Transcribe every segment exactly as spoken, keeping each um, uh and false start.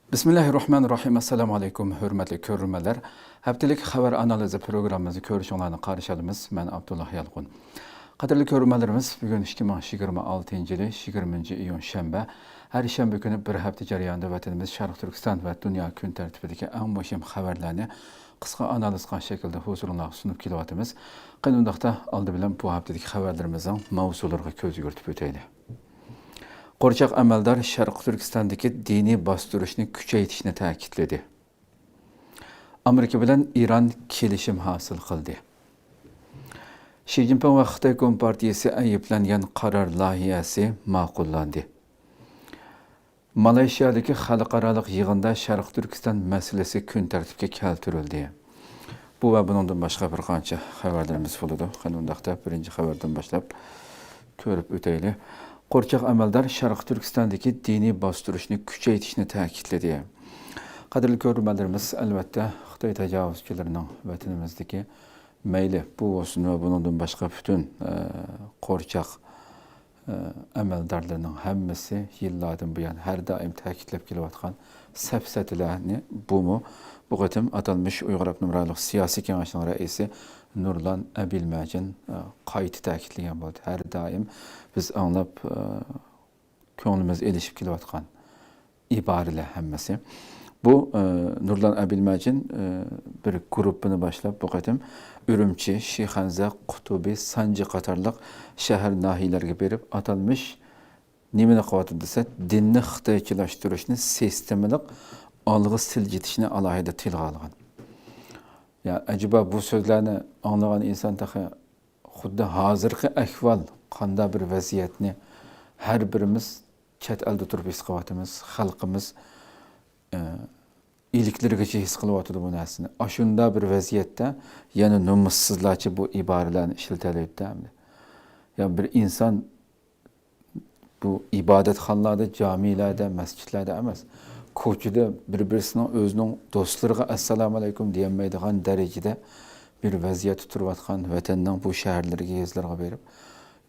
بىسمىللاھىررەھمانىررەھىم. ئەسسالامۇ ئەلەيكۇم، ھۆرمەتلىك كۆرۈرمەنلەر. ھەپتىلىك خەۋەر ئانالىزى پروگراممىمىزنى كۆرۈشۈڭلارنى قارشى ئالىمىز. مەن ئابدۇللا يالقۇن. قەدىرلىك كۆرۈرمەنلىرىمىز، بۈگۈن ئىككى مىڭ يىگىرمە ئالتىنچى يىلى يىگىرمىنچى ئىيۇن شەنبە. ھەر شەنبە كۈنى بىر ھەپتە جەريانىدا ۋەتىنىمىز شەرقىي تۈركىستان ۋە دۇنيا كۈن تەرتىپىدىكى ئەڭ مۇھىم خەۋەرلەرنى قىسقا ئانالىز قىلغان شەكىلدە ھۇزۇرۇڭلارغا سۇنۇپ كېلىۋاتىمىز. قېنى ئۇنداقتا، ئالدى بىلەن بۇ ھەپتىدىكى خەۋەرلىرىمىزنىڭ ماۋزۇلىرىغا كۆز يۈگۈرتۈپ ئۆتەيلى. قورچاق ئەمەلدار شەرقىي تۈركىستاندىكى دىنىي باستۇرۇشنى كۈچەيتىشنى تەكىتلىدى. ئامېرىكا بىلەن ئىران كېلىشىم ھاسىل قىلدى. شى جىنپىڭ ۋە خىتاي كومپارتىيىسى ئەيىبلەنگەن قارار لايىھەسى ماقۇللاندى. مالايشىيادىكى خەلقئارالىق يىغىندا شەرقىي تۈركىستان مەسىلىسى كۈن تەرتىپكە كەلتۈرۈلدى. بۇ ۋە بۇنىڭدىن باشقا بىر قانچە خەۋەرلىرىمىز بولىدۇ. قېنى ئۇنداقتا، بىرىنچى خەۋەردىن باشلاپ كۆرۈپ ئۆتەيلى. قورچاق ئەمەلدار شەرقىي تۈركىستاندىكى دىنىي باستۇرۇشنى كۈچەيتىشنى تەكىتلىدى. قەدىرلىك كۆرۈرمەنلىرىمىز، ئەلۋەتتە، خىتاي تاجاۋۇزچىلىرىنىڭ ۋەتىنىمىزدىكى مەيلى بۇ بولسۇن ۋە بۇنىڭدىن باشقا پۈتۈن، ئە، قورچاق، ئە، ئەمەلدارلىرىنىڭ ھەممىسى يىللاردىن بۇيان ھەر دائىم تەكىتلەپ كېلىۋاتقان سەپسەتىلەرنى بۇمۇ بۇ قېتىم ئاتالمىش ئۇيغۇر ئاپتونوم رايونلۇق سىياسىي كېڭەشنىڭ رەئىسى نۇرلان ئەبىلمەجىن، ئە، قايتا تەكىتلىگەن بولدى. ھەر دائىم بىز ئاڭلاپ، ئە، كۆڭلىمىز ئېلىشىپ كېلىۋاتقان ئىبارىلەر ھەممىسى. بۇ، ئە، نۇرلان ئەبىلمەجىن، ئە، بىر گۇرۇپپىنى باشلاپ، بۇ قېتىم ئۈرۈمچى، شىخەنزە، قۇتۇبى، سانجى قاتارلىق شەھەر، ناھىيەلەرگە بېرىپ، ئاتالمىش نېمىنى قىلىۋاتىدۇ دېسە، دىننى خىتايچىلاشتۇرۇشنى سىستېمىلىق ئالغا سىلجىتىشنى ئالاھىدە تىلغا ئالغان. يا، ئەجەبا بۇ سۆزلەرنى ئاڭلىغان ئىنسان تېخى خۇددى ھازىرقى ئەھۋال، قانداق بىر ۋەزىيەتنى ھەر بىرىمىز چەت ئەلدە تۇرۇپ ھېس قىلىۋاتىمىز. خەلقىمىز، ئە، ئىلىكلىرىگىچە ھېس قىلىۋاتىدۇ بۇ نەرسىنى. ئاشۇنداق بىر ۋەزىيەتتە يەنە نومۇسسىزلارچە بۇ ئىبارىلەرنى ئىشلىتەلەيدۇ ئەمدى. يا، بىر ئىنسان بۇ ئىبادەتخانىلاردا، جامىلەردە، مەسچىتلەردە ئەمەس، كوچىدا بىر-بىرسىنىڭ، ئۆزىنىڭ دوستلىرىغا «ئەسسالامۇئەلەيكۇم» دېيەلمەيدىغان دەرىجىدە بىر ۋەزىيەتتە تۇرۇۋاتقان ۋەتەننىڭ بۇ شەھەرلىرىگە، يېزىلارغا بېرىپ،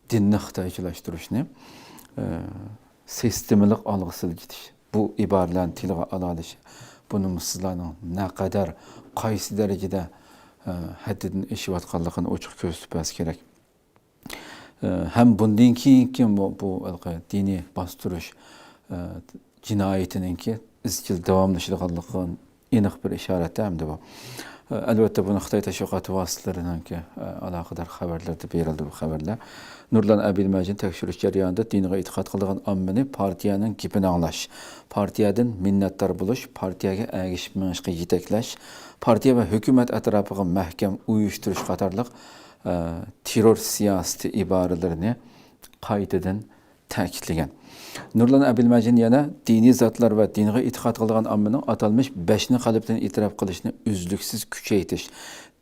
دىننى خىتايچىلاشتۇرۇشنى، ئە، سىستېمىلىق ئالغا سىلجىتىش، بۇ ئىبارىلەرنى تىلغا ئالالىشى، بۇ نومۇسسىزلارنىڭ نەقەدەر، قايسى دەرىجىدە، ئە، ھەددىدىن ئېشىۋاتقانلىقىنى ئوچۇق كۆرسىتىپ بەرسە كېرەك. ئە، ھەم بۇندىن كېيىنكى بۇ، بۇ ھېلىقى دىنىي باستۇرۇش، ئە، جىنايىتىنىڭكى ئىزچىل داۋاملىشىدىغانلىقىغا ئېنىق بىر ئىشارەت ئەمدى بۇ. ئە، ئەلۋەتتە، بۇنى خىتاي تەشۋىقاتى ۋاسىتىلىرىنىڭكى، ئە، ئالاقىدار خەۋەرلىرىدە بېرىلدى بۇ خەۋەرلەر. نۇرلان ئەبىلمەجىن تەكشۈرۈش جەريانىدا دىنغا ئېتىقاد قىلىدىغان ئاممىنى پارتىيەنىڭ گېپىنى ئاڭلاش، پارتىيەدىن مىننەتدار بولۇش، پارتىيەگە ئەگىشىپ مېڭىشقا يېتەكلەش، پارتىيە ۋە ھۆكۈمەت ئەتراپىغا مەھكەم ئۇيۇشتۇرۇش قاتارلىق، ئە، تېررور سىياسىتى ئىبارىلىرىنى قايتىدىن تەكىتلىگەن. نۇرلان ئەبىلمەجىن يەنە دىنىي زاتلار ۋە دىنغا ئېتىقاد قىلىدىغان ئاممىنىڭ ئاتالمىش بەشنى قەلبتىن ئېتىراپ قىلىشنى ئۈزلۈكسىز كۈچەيتىش،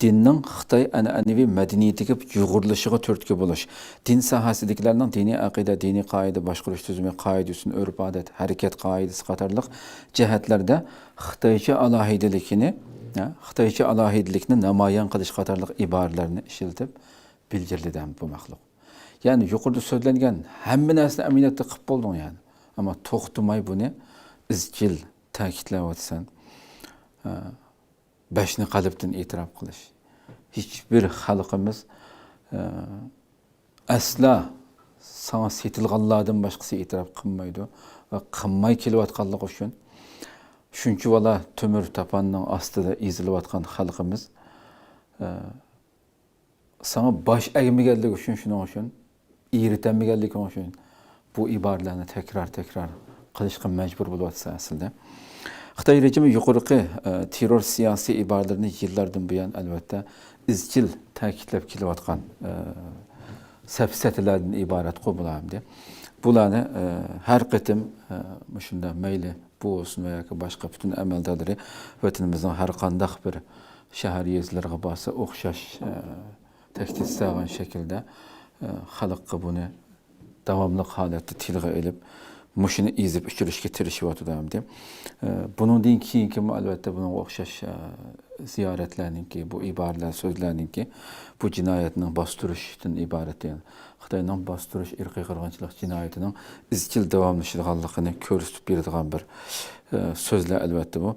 دىننىڭ خىتاي ئەنئەنىۋى مەدەنىيىتىگە يۇغۇرۇلۇشىغا تۈرتكە بولۇش، دىن ساھەسىدىكىلەرنىڭ دىنىي ئەقىدە، دىنىي قائىدە، باشقۇرۇش تۈزۈمى، قائىدە-يوسۇن، ئۆرپ-ئادەت، ھەرىكەت قائىدىسى قاتارلىق جەھەتلەردە خىتايچە ئالاھىدىلىكىنى، ھە، خىتايچە ئالاھىدىلىكنى نامايان قىلىش قاتارلىق ئىبارىلەرنى ئىشلىتىپ بىلدۈردى بۇ مەخلۇق. يەنى يۇقىرىدا سۆزلەنگەن ھەممە نەرسىنى ئەمەلىيەتتە قىلىپ بولدۇڭ يەنى. ئەمما توختىماي بۇنى ئىزچىل تەكىتلەۋاتىسەن. ھە، بەشنى قەلبتىن ئېتىراپ قىلىش. ھېچبىر خەلقىمىز، ھە، ئەسلا ساڭا سېتىلغانلاردىن باشقىسى ئېتىراپ قىلمايدۇ ۋە قىلماي كېلىۋاتقانلىقى ئۈچۈن، شۇنچىۋالا تۆمۈر تاپاننىڭ ئاستىدا ئېزىلىۋاتقان خەلقىمىز، ھە، ساڭا باش ئەگمىگەنلىكى ئۈچۈن، شۇنىڭ ئۈچۈن، ئېرىتەلمىگەنلىكىڭ ئۈچۈن بۇ ئىبارىلەرنى تەكرار، تەكرار قىلىشقا مەجبۇر بولۇۋاتىسەن ئەسلىدە. خىتاي رېجىمى يۇقىرىقى، ئە، تېررور سىياسىي ئىبارىلىرىنى يىللاردىن بۇيان، ئەلۋەتتە، ئىزچىل تەكىتلەپ كېلىۋاتقان، ئە، سەپسەتىلەردىن ئىبارەتقۇ بۇلار ئەمدى. بۇلارنى، ئە، ھەر قېتىم، ئە، مۇشۇنداق مەيلى بۇ بولسۇن ۋە ياكى باشقا پۈتۈن ئەمەلدارلىرى ۋەتىنىمىزنىڭ ھەر قانداق بىر شەھەر، يېزىلىرىغا بارسا ئوخشاش، ئە، تەكتىك سالغان شەكىلدە، ئە، خەلققە بۇنى داۋاملىق ھالەتتە تىلغا ئېلىپ، مۇشۇنى ئېزىپ ئۆچۈرۈشكە تىرىشىۋاتىدۇ ئەمدى. ئە، بۇنىڭدىن كېيىنكىمۇ ئەلۋەتتە بۇنىڭغا ئوخشاش، ئە، زىيارەتلەرنىڭكى، بۇ ئىبارىلەر، سۆزلەرنىڭكى بۇ جىنايەتنىڭ باستۇرۇشتىن ئىبارەت، يەنى خىتاينىڭ باستۇرۇش، ئىرقىي قىرغىنچىلىق جىنايىتىنىڭ ئىزچىل داۋاملىشىدىغانلىقىنى كۆرسىتىپ بېرىدىغان بىر، ئە، سۆزلەر ئەلۋەتتە بۇ.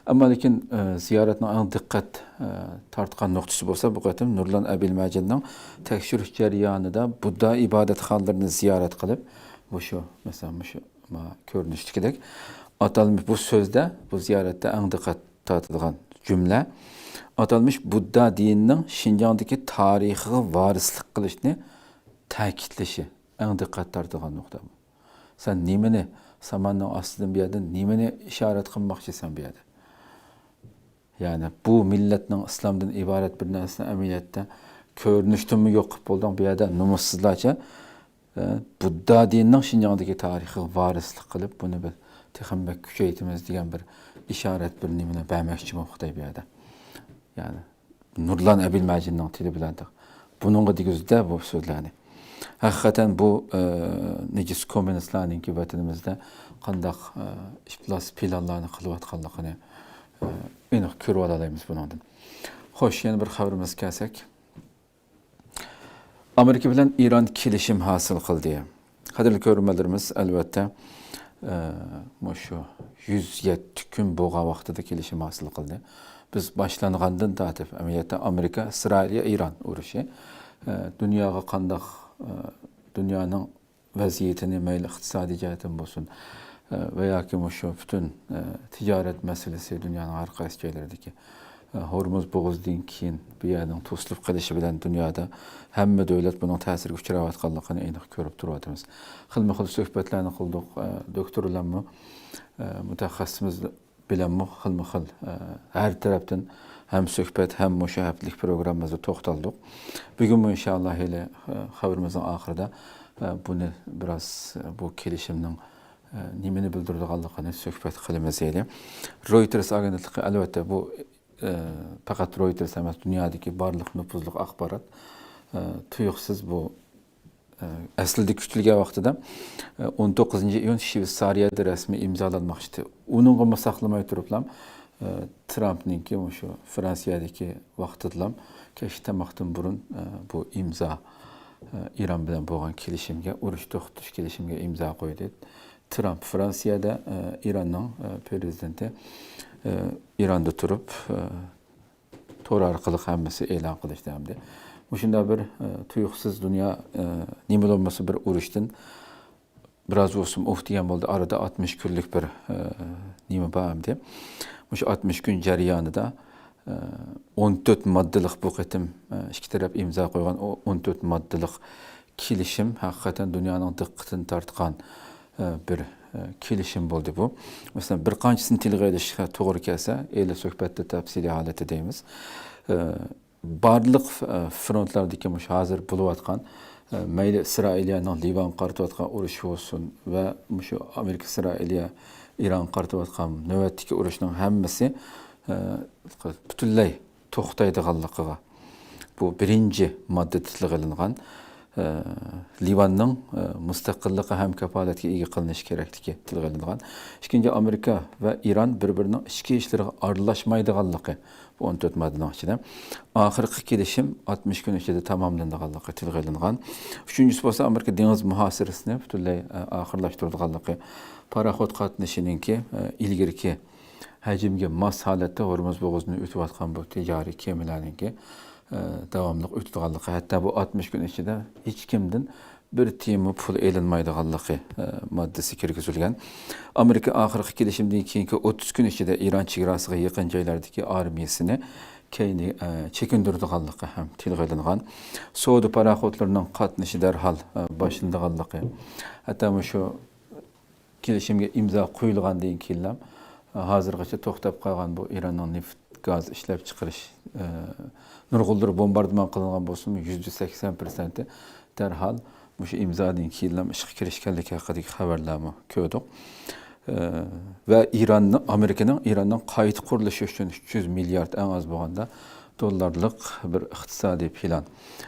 ئەمما لېكىن، ئە، زىيارەتنىڭ ئەڭ دىققەت، ئە، تارتقان نۇقتىسى بولسا بۇ قېتىم نۇرلان ئەبىلمەجىننىڭ تەكشۈرۈش جەريانىدا بۇددا ئىبادەتخانىلىرىنى زىيارەت قىلىپ، مۇشۇ، مەسىلەن، مۇشۇ ما كۆرۈنۈشتىكىدەك ئاتالمىش بۇ سۆزدە، بۇ زىيارەتتە ئەڭ دىققەت تارتىدىغان جۈملە، ئاتالمىش بۇددا دىنىنىڭ شىنجاڭدىكى تارىخىغا ۋارىسلىق قىلىشنى تەكىتلىشى ئەڭ دىققەت تارتىدىغان نۇقتا بۇ. سەن نېمىنى، ساماننىڭ ئاستىدىن بۇ يەردىن نېمىنى ئىشارەت قىلماقچىسەن بۇ يەردە؟ يەنى بۇ مىللەتنىڭ ئىسلامدىن ئىبارەت بىر نەرسىنى ئەمەلىيەتتە كۆرۈنۈشتىنمۇ يوق قىلىپ بولدۇڭ. بۇ يەردە نومۇسسىزلارچە، ئە، بۇددا دىنىنىڭ شىنجاڭدىكى تارىخىغا ۋارىسلىق قىلىپ، بۇنى بىر تېخىمۇ بەك كۈچەيتىمىز دېگەن بىر ئىشارەت، بىر نېمىنى بەرمەكچىمۇ خىتاي بۇ يەردە. يەنى نۇرلان ئەبىلمەجىننىڭ تىلى بىلەن بۇنىڭغا دېگۈزدە بۇ سۆزلەرنى. ھەقىقەتەن بۇ، ئە، نىجىس كوممۇنىستلارنىڭكى ۋەتىنىمىزدە قانداق، ئە، ئىپلاس پىلانلارنى قىلىۋاتقانلىقىنى، ئە، ئېنىق كۆرۈۋالالايمىز بۇنىڭدىن. خوش، يەنە بىر خەۋىرىمىزگە كەلسەك. ئامېرىكا بىلەن ئىران كېلىشىم ھاسىل قىلدى. قەدىرلىك كۆرۈرمەنلىرىمىز، ئەلۋەتتە، ئە، مۇشۇ يۈز يەتتە كۈن بولغان ۋاقتىدا كېلىشىم ھاسىل قىلدى. بىز باشلانغاندىن تارتىپ، ئەمەلىيەتتە ئامېرىكا، ئىسرائىل، ئىران ئۇرۇشى، ئە، دۇنياغا قانداق، ئە، دۇنيانىڭ ۋەزىيىتىنى مەيلى ئىقتىسادىي جەھەتتىن بولسۇن، ئە، ۋە ياكى مۇشۇ پۈتۈن، ئە، تىجارەت مەسىلىسى دۇنيانىڭ ھەر قايسى جايلىرىدىكى، ئە، ھورمۇز بوغۇزىدىن كېيىن بۇ يەرنىڭ توسۇلۇپ قېلىشى بىلەن دۇنيادا ھەممە دۆلەت بۇنىڭ تەسىرىگە ئۇچراۋاتقانلىقىنى ئېنىق كۆرۈپ تۇرۇۋاتىمىز. خىلمۇ خىل سۆھبەتلەرنى قىلدۇق. ئە، دوكتور بىلەنمۇ، ئە، مۇتەخەسسىسىمىز بىلەنمۇ خىلمۇ خىل، ئە، ھەر تەرەپتىن ھەم سۆھبەت، ھەم مۇشۇ ھەپتىلىك پروگراممىمىزدا توختالدۇق. بۈگۈنمۇ ئىنشائاللا ھېلى، ئە، خەۋىرىمىزنىڭ ئاخىرىدا، ئە، بۇنى بىراز، ئە، بۇ كېلىشىمنىڭ، ئە، نېمىنى بىلدۈرىدىغانلىقىنى سۆھبەت قىلىمىز ھېلى. رويتېرس ئاگېنتلىقى، ئەلۋەتتە، بۇ، ئە، پەقەت رويتېرس ئەمەس، دۇنيادىكى بارلىق نوپۇزلۇق ئاخبارات، ئە، تۇيۇقسىز بۇ ئە، ئەسلىدە كۈتۈلگەن ۋاقتىدا، ئە، ئون توققۇزىنچى ئىيۇن شۋېتسارىيەدە رەسمىي ئىمزالانماقچى ئىدى. ئۇنىڭغىمۇ ساقلىماي تۇرۇپلا، ئە، ترامپنىڭكى مۇشۇ فرانسىيەدىكى ۋاقتىدىلا كەچلىك تاماقتىن بۇرۇن، ئە، بۇ ئىمزا، ئە، ئىران بىلەن بولغان كېلىشىمگە، ئۇرۇش توختىتىش كېلىشىمىگە ئىمزا قويدى. ترامپ فرانسىيەدە، ئە، ئىراننىڭ، ئە، پرېزىدېنتى، ئە، ئىراندا تۇرۇپ، ئە، تور ئارقىلىق ھەممىسى ئېلان قىلىشتى ئەمدى. مۇشۇنداق بىر، ئە، تۇيۇقسىز دۇنيا، ئە، نېمە بولمىسا بىر ئۇرۇشتىن بىراز بولسىمۇ ئۇھ دېگەن بولدى. ئارىدا ئاتمىش كۈنلۈك بىر، ئە، نېمە بار ئەمدى. مۇشۇ ئاتمىش كۈن جەريانىدا، ئە، ئون تۆت ماددىلىق بۇ قېتىم، ئە، ئىككى تەرەپ ئىمزا قويغان ئۇ ئون تۆت ماددىلىق كېلىشىم ھەقىقەتەن دۇنيانىڭ دىققىتىنى تارتقان، ئە، بىر، ئە، كېلىشىم بولدى بۇ. مەسىلەن، بىر قانچىسىنى تىلغا ئېلىشقا توغرا كەلسە، ئەينى سۆھبەتتە تەپسىلىي ھالەتتە دەيمىز. ئە، بارلىق، ئە، فرونتلاردىكى مۇشۇ ھازىر بولۇۋاتقان، ئە، مەيلى ئىسرائىلىيەنىڭ لىۋانغا قارىتىۋاتقان ئۇرۇشى بولسۇن ۋە مۇشۇ ئامېرىكا ئىسرائىلىيە ئىرانغا قارىتىۋاتقان نۆۋەتتىكى ئۇرۇشنىڭ ھەممىسى، ئە، پۈتۈنلەي توختايدىغانلىقىغا بۇ بىرىنچى ماددىدا تىلغا ئېلىنغان، ئە، لىۋاننىڭ، ئە، مۇستەقىللىقى ھەم كاپالەتكە ئىگە قىلىنىشى كېرەكلىكى تىلغا ئېلىنغان. ئىككىنچى، ئامېرىكا ۋە ئىران بىر-بىرىنىڭ ئىچكى ئىشلىرىغا ئارىلاشمايدىغانلىقى بۇ ئون تۆت ماددىنىڭ ئىچىدە. ئاخىرقى كېلىشىم ئاتمىش كۈن ئىچىدە تاماملىنىدىغانلىقى تىلغا ئېلىنغان. ئۈچىنچىسى بولسا ئامېرىكا دېڭىز مۇھاسىرىسىنى پۈتۈنلەي، ئە، ئاخىرلاشتۇرىدىغانلىقى، پاراخوت قاتنىشىنىڭكى، ئە، ئىلگىرىكى ھەجمگە ماس ھالەتتە ھورمۇز بوغۇزىدىن ئۆتۈۋاتقان بۇ تىجارىي كېمىلەرنىڭكى، ئە، داۋاملىق ئۆتىدىغانلىقى، ھەتتا بۇ ئاتمىش كۈن ئىچىدە ھېچكىمدىن بىر تىيىنمۇ پۇل ئېلىنمايدىغانلىقى، ئە، ماددىسى كىرگۈزۈلگەن. ئامېرىكا ئاخىرقى كېلىشىمدىن كېيىنكى ئوتتۇز كۈن ئىچىدە ئىران چېگراسىغا يېقىن جايلاردىكى ئارمىيىسىنى كەينى-، ئە، چېكىندۈرىدىغانلىقى ھەم تىلغا ئېلىنغان. سودا پاراخوتلىرىنىڭ قاتنىشى دەرھال، ئە، باشلىنىدىغانلىقى، ھەتتا مۇشۇ كېلىشىمگە ئىمزا قويۇلغاندىن كېيىنلا، ھازىرغىچە توختاپ قالغان بۇ ئىراننىڭ نېفىت، گاز ئىشلەپچىقىرىش، ئە، نۇرغۇنلىرى بومباردىمان قىلىنغان بولسىمۇ، يۈزدە سەكسەن پىرسەنتى دەرھال مۇشۇ ئىمزادىن كېيىنلا ئىشقا كىرىشكەنلىكى ھەققىدىكى خەۋەرلەرمۇ كۆردۇق. ئە، ۋە ئىراننىڭ، ئامېرىكىنىڭ ئىراننىڭ قايتا قۇرۇلۇشى ئۈچۈن ئۈچ يۈز مىليارد، ئەڭ ئاز بولغاندا، دوللارلىق بىر ئىقتىسادىي پىلان.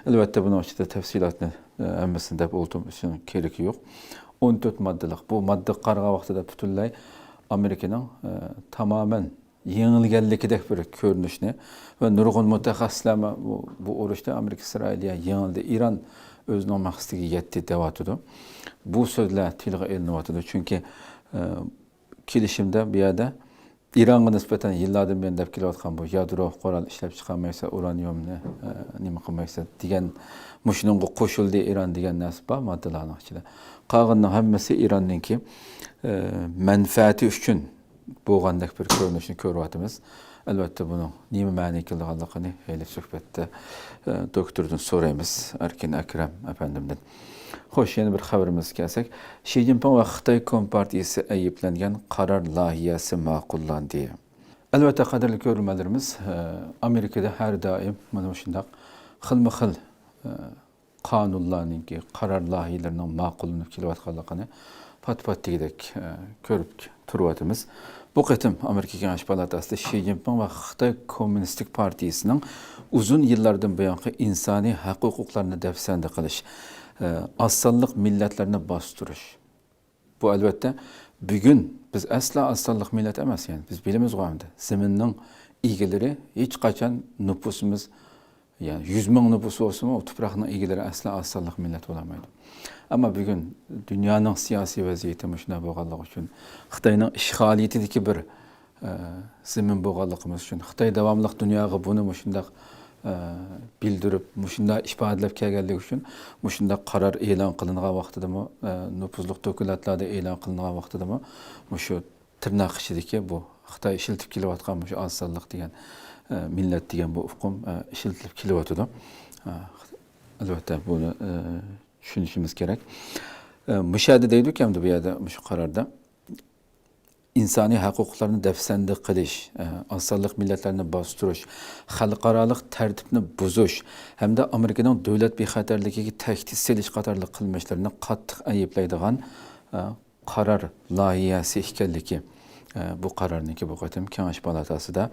ئەلۋەتتە، بۇنىڭ ئىچىدە تەپسىلاتنى، ئە، ھەممىسىنى دەپ ئولتۇرۇش ئۈچۈن كېرىكى يوق. ئون تۆت ماددىلىق. بۇ ماددىغا قارىغان ۋاقتىدا پۈتۈنلەي ئامېرىكىنىڭ، ئە، تامامەن يېڭىلگەنلىكىدەك بىر كۆرۈنۈشنى ۋە نۇرغۇن مۇتەخەسسىسلەرمۇ بۇ، بۇ ئۇرۇشتا ئامېرىكا ئىسرائىلىيە يېڭىلدى، ئىران ئۆزىنىڭ مەقسىتىگە يەتتى دەۋاتىدۇ. بۇ سۆزلەر تىلغا ئېلىنىۋاتىدۇ. چۈنكى، ئە، كېلىشىمدە بۇ يەردە ئىرانغا نىسبەتەن يىللاردىن بۇيان دەپ كېلىۋاتقان بۇ يادرو قورال ئىشلەپ چىقارمايسەن، ئۇرانىيومنى، ئە، نېمە قىلمايسەن دېگەن، مۇشۇنىڭغا قوشۇلدى ئىران دېگەن نەرسە بار ماددىلارنىڭ ئىچىدە. قالغىنىنىڭ ھەممىسى ئىراننىڭكى، ئە، مەنپەئەتى ئۈچۈن بولغاندەك بىر كۆرۈنۈشنى كۆرۈۋاتىمىز. ئەلۋەتتە، بۇنىڭ نېمە مەنىگە كېلىدىغانلىقىنى ھېلى سۆھبەتتە، ئە، دوكتوردىن سورايمىز، ئەركىن ئەكرەم ئەپەندىمدىن. خوش، يەنە بىر خەۋىرىمىزگە كەلسەك، شى جىنپىڭ ۋە خىتاي كومپارتىيىسى ئەيىبلەنگەن قارار لايىھەسى ماقۇللاندى. ئەلۋەتتە، قەدىرلىك كۆرۈرمەنلىرىمىز، ئە، ئامېرىكىدا ھەر دائىم مانا مۇشۇنداق خىلمۇ خىل، ئە، قانۇنلارنىڭكى، قارار لايىھىلىرىنىڭ ماقۇللىنىپ كېلىۋاتقانلىقىنى پات-پات دېگۈدەك، ئە، كۆرۈپ تۇرۇۋاتىمىز. بۇ قېتىم ئامېرىكا كېڭەش پالاتاسىدا شى جىنپىڭ ۋە خىتاي كوممۇنىستىك پارتىيىسىنىڭ ئۇزۇن يىللاردىن بۇيانقى ئىنسانىي ھەق ھوقۇقلارنى دەپسەندە قىلىش، ئە، ئاز سانلىق مىللەتلەرنى باستۇرۇش، بۇ، ئەلۋەتتە، بۈگۈن بىز ئەسلا ئاز سانلىق مىللەت ئەمەس، يەنى بىز بىلىمىزغۇ ئەمدى. زېمىننىڭ ئىگىلىرى ھېچقاچان نوپۇسىمىز، يەنى يۈز مىڭ نوپۇس بولسىمۇ، ئۇ تۇپراقنىڭ ئىگىلىرى ئەسلا ئاز سانلىق مىللەت بولالمايدۇ. ئەمما بۈگۈن دۇنيانىڭ سىياسىي ۋەزىيىتى مۇشۇنداق بولغانلىقى ئۈچۈن، خىتاينىڭ ئىشغالىيىتىدىكى بىر ئە، زېمىن بولغانلىقىمىز ئۈچۈن، خىتاي داۋاملىق دۇنياغا بۇنى مۇشۇنداق، ئە، بىلدۈرۈپ، مۇشۇنداق ئىپادىلەپ كەلگەنلىكى ئۈچۈن، مۇشۇنداق قارار ئېلان قىلىنغان ۋاقتىدىمۇ، ئە، نوپۇزلۇق دوكلاتلاردا ئېلان قىلىنغان ۋاقتىدىمۇ، مۇشۇ تىرناق ئىچىدىكى بۇ خىتاي ئىشلىتىپ كېلىۋاتقان مۇشۇ ئاز سانلىق دېگەن، ئە، مىللەت دېگەن بۇ ئۇقۇم، ئە، ئىشلىتىلىپ كېلىۋاتىدۇ. ئە، ئەلۋەتتە، بۇنى، ئە، چۈشىنىشىمىز كېرەك. ئە، مۇشۇ يەردە دەيدۇكى، ئەمدى بۇ يەردە، مۇشۇ قاراردا، ئىنسانىي ھەق ھوقۇقلارنى دەپسەندە قىلىش، ئە، ئاز سانلىق مىللەتلەرنى باستۇرۇش، خەلقئارالىق تەرتىپنى بۇزۇش ھەمدە ئامېرىكىنىڭ دۆلەت بىخەتەرلىكىگە تەھدىت سېلىش قاتارلىق قىلمىشلىرىنى قاتتىق ئەيىبلەيدىغان، ئە، قارار لايىھەسى ئىكەنلىكى، ئە، بۇ قارارنىڭكى، بۇ قېتىم كېڭەش پالاتاسىدا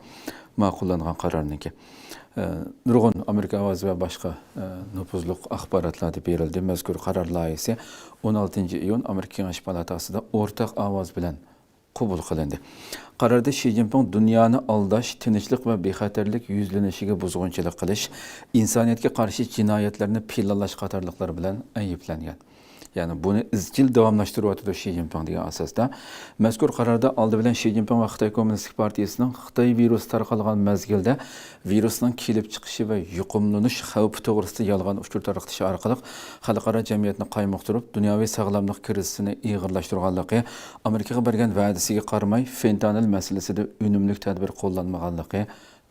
ماقۇللانغان قارارنىڭكى. ئە، نۇرغۇن ئامېرىكا ئاۋازى ۋە باشقا، ئە، نوپۇزلۇق ئاخباراتلاردا بېرىلدى. مەزكۇر قارار لايىھەسى ئون ئالتىنچى ئىيۇن ئامېرىكا كېڭەش پالاتاسىدا ئورتاق ئاۋاز بىلەن قوبۇل قىلىندى. قاراردا شى جىنپىڭ دۇنيانى ئالداش، تىنچلىق ۋە بىخەتەرلىك يۈزلىنىشىگە بۇزغۇنچىلىق قىلىش، ئىنسانىيەتكە قارشى جىنايەتلەرنى پىلانلاش قاتارلىقلار بىلەن ئەيىبلەنگەن. يەنى بۇنى ئىزچىل داۋاملاشتۇرۇۋاتىدۇ شى جىنپىڭ دېگەن ئاساستا. مەزكۇر قاراردا ئالدى بىلەن شى جىنپىڭ ۋە خىتاي كوممۇنىستىك پارتىيىسىنىڭ خىتاي ۋىرۇسى تارقالغان مەزگىلدە ۋىرۇسنىڭ كېلىپ چىقىشى ۋە يۇقۇملىنىش خەۋپى توغرىسىدا يالغان ئۇچۇر تارقىتىشى ئارقىلىق خەلقئارا جەمئىيەتنى قايمۇقتۇرۇپ، دۇنياۋى ساغلاملىق كىرىزىسىنى ئېغىرلاشتۇرغانلىقى، ئامېرىكىغا بەرگەن ۋەدىسىگە قارىماي، فېنتانىل مەسىلىسىدە ئۈنۈملۈك تەدبىر قوللانمىغانلىقى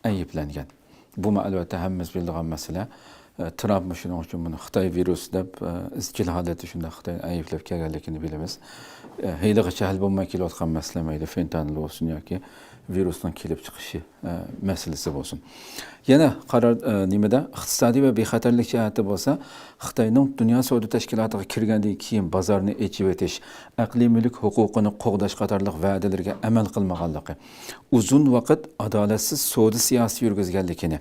ئەيىبلەنگەن. بۇمۇ، ئەلۋەتتە، ھەممىمىز بىلىدىغان مەسىلە. ئە، ترامپ مۇشۇنىڭ ئۈچۈن بۇنى خىتاي ۋىرۇسى دەپ، ئە، ئىزچىل ھالەتتە شۇنداق خىتاينى ئەيىبلەپ كەلگەنلىكىنى بىلىمىز. ئە، ھېلىغىچە ھەل بولماي كېلىۋاتقان مەسىلە، مەيلى فېنتانىل بولسۇن ياكى ۋىرۇسنىڭ كېلىپ چىقىشى، ئە، مەسىلىسى بولسۇن. يەنە قارار، ئە، نېمىدە، ئىقتىسادىي ۋە بىخەتەرلىك جەھەتتە بولسا، خىتاينىڭ دۇنيا سودا تەشكىلاتىغا كىرگەندىن كېيىن بازارنى ئېچىۋېتىش، ئەقلىي مۈلۈك ھوقۇقىنى قوغداش قاتارلىق ۋەدىلىرىگە ئەمەل قىلمىغانلىقى، ئۇزۇن ۋاقىت ئادالەتسىز سودا سىياسىتى يۈرگۈزگەنلىكىنى،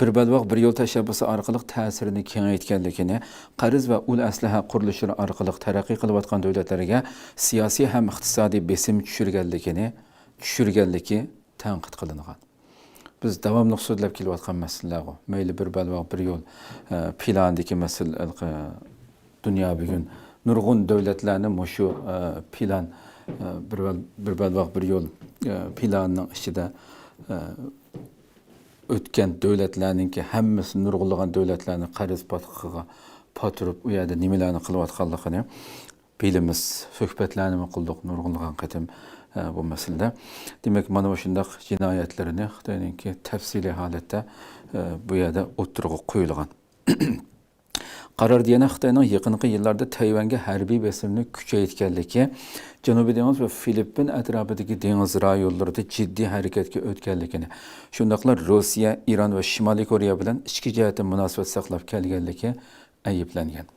بىر بەلباغ بىر يول تەشەببۇسى ئارقىلىق تەسىرىنى كېڭەيتكەنلىكىنى، قەرز ۋە ئۇل ئەسلىھە قۇرۇلۇشلىرى ئارقىلىق تەرەققىي قىلىۋاتقان دۆلەتلەرگە سىياسىي ھەم ئىقتىسادىي بېسىم چۈشۈرگەنلىكىنى، چۈشۈرگەنلىكى تەنقىد قىلىنغان. بىز داۋاملىق سۆزلەپ كېلىۋاتقان مەسىلىلەرغۇ. مەيلى بىر بەلباغ بىر يول، ئە، پىلانىدىكى مەسىلە، ھېلىقى دۇنيا بۈگۈن نۇرغۇن دۆلەتلەرنى مۇشۇ، ئە، پىلان، ئە، بىر بەل-، بىر بەلباغ بىر يول، ئە، پىلانىنىڭ ئىچىدە، ئە، ئۆتكەن دۆلەتلەرنىڭكى ھەممىسى نۇرغۇنلىغان دۆلەتلەرنى قەرز پاتقىقىغا پاتۇرۇپ، ئۇ يەردە نېمىلەرنى قىلىۋاتقانلىقىنى بىلىمىز، سۆھبەتلەرنىمۇ قىلدۇق نۇرغۇنلىغان قېتىم، ئە، بۇ مەسىلىدە. دېمەك، مانا مۇشۇنداق جىنايەتلىرىنى خىتاينىڭكى تەپسىلىي ھالەتتە، ئە، بۇ يەردە ئوتتۇرىغا قويۇلغان. قاراردا يەنە خىتاينىڭ يېقىنقى يىللاردا تەيۋەنگە ھەربىي بېسىمنى كۈچەيتكەنلىكى، جەنۇبىي دېڭىز ۋە فىلىپپىن ئەتراپىدىكى دېڭىز رايونلىرىدا جىددىي ھەرىكەتكە ئۆتكەنلىكىنى، شۇنداقلا روسىيە، ئىران ۋە شىمالىي كورېيە بىلەن ئىچكى جەھەتتىن مۇناسىۋەت ساقلاپ كەلگەنلىكى ئەيىبلەنگەن.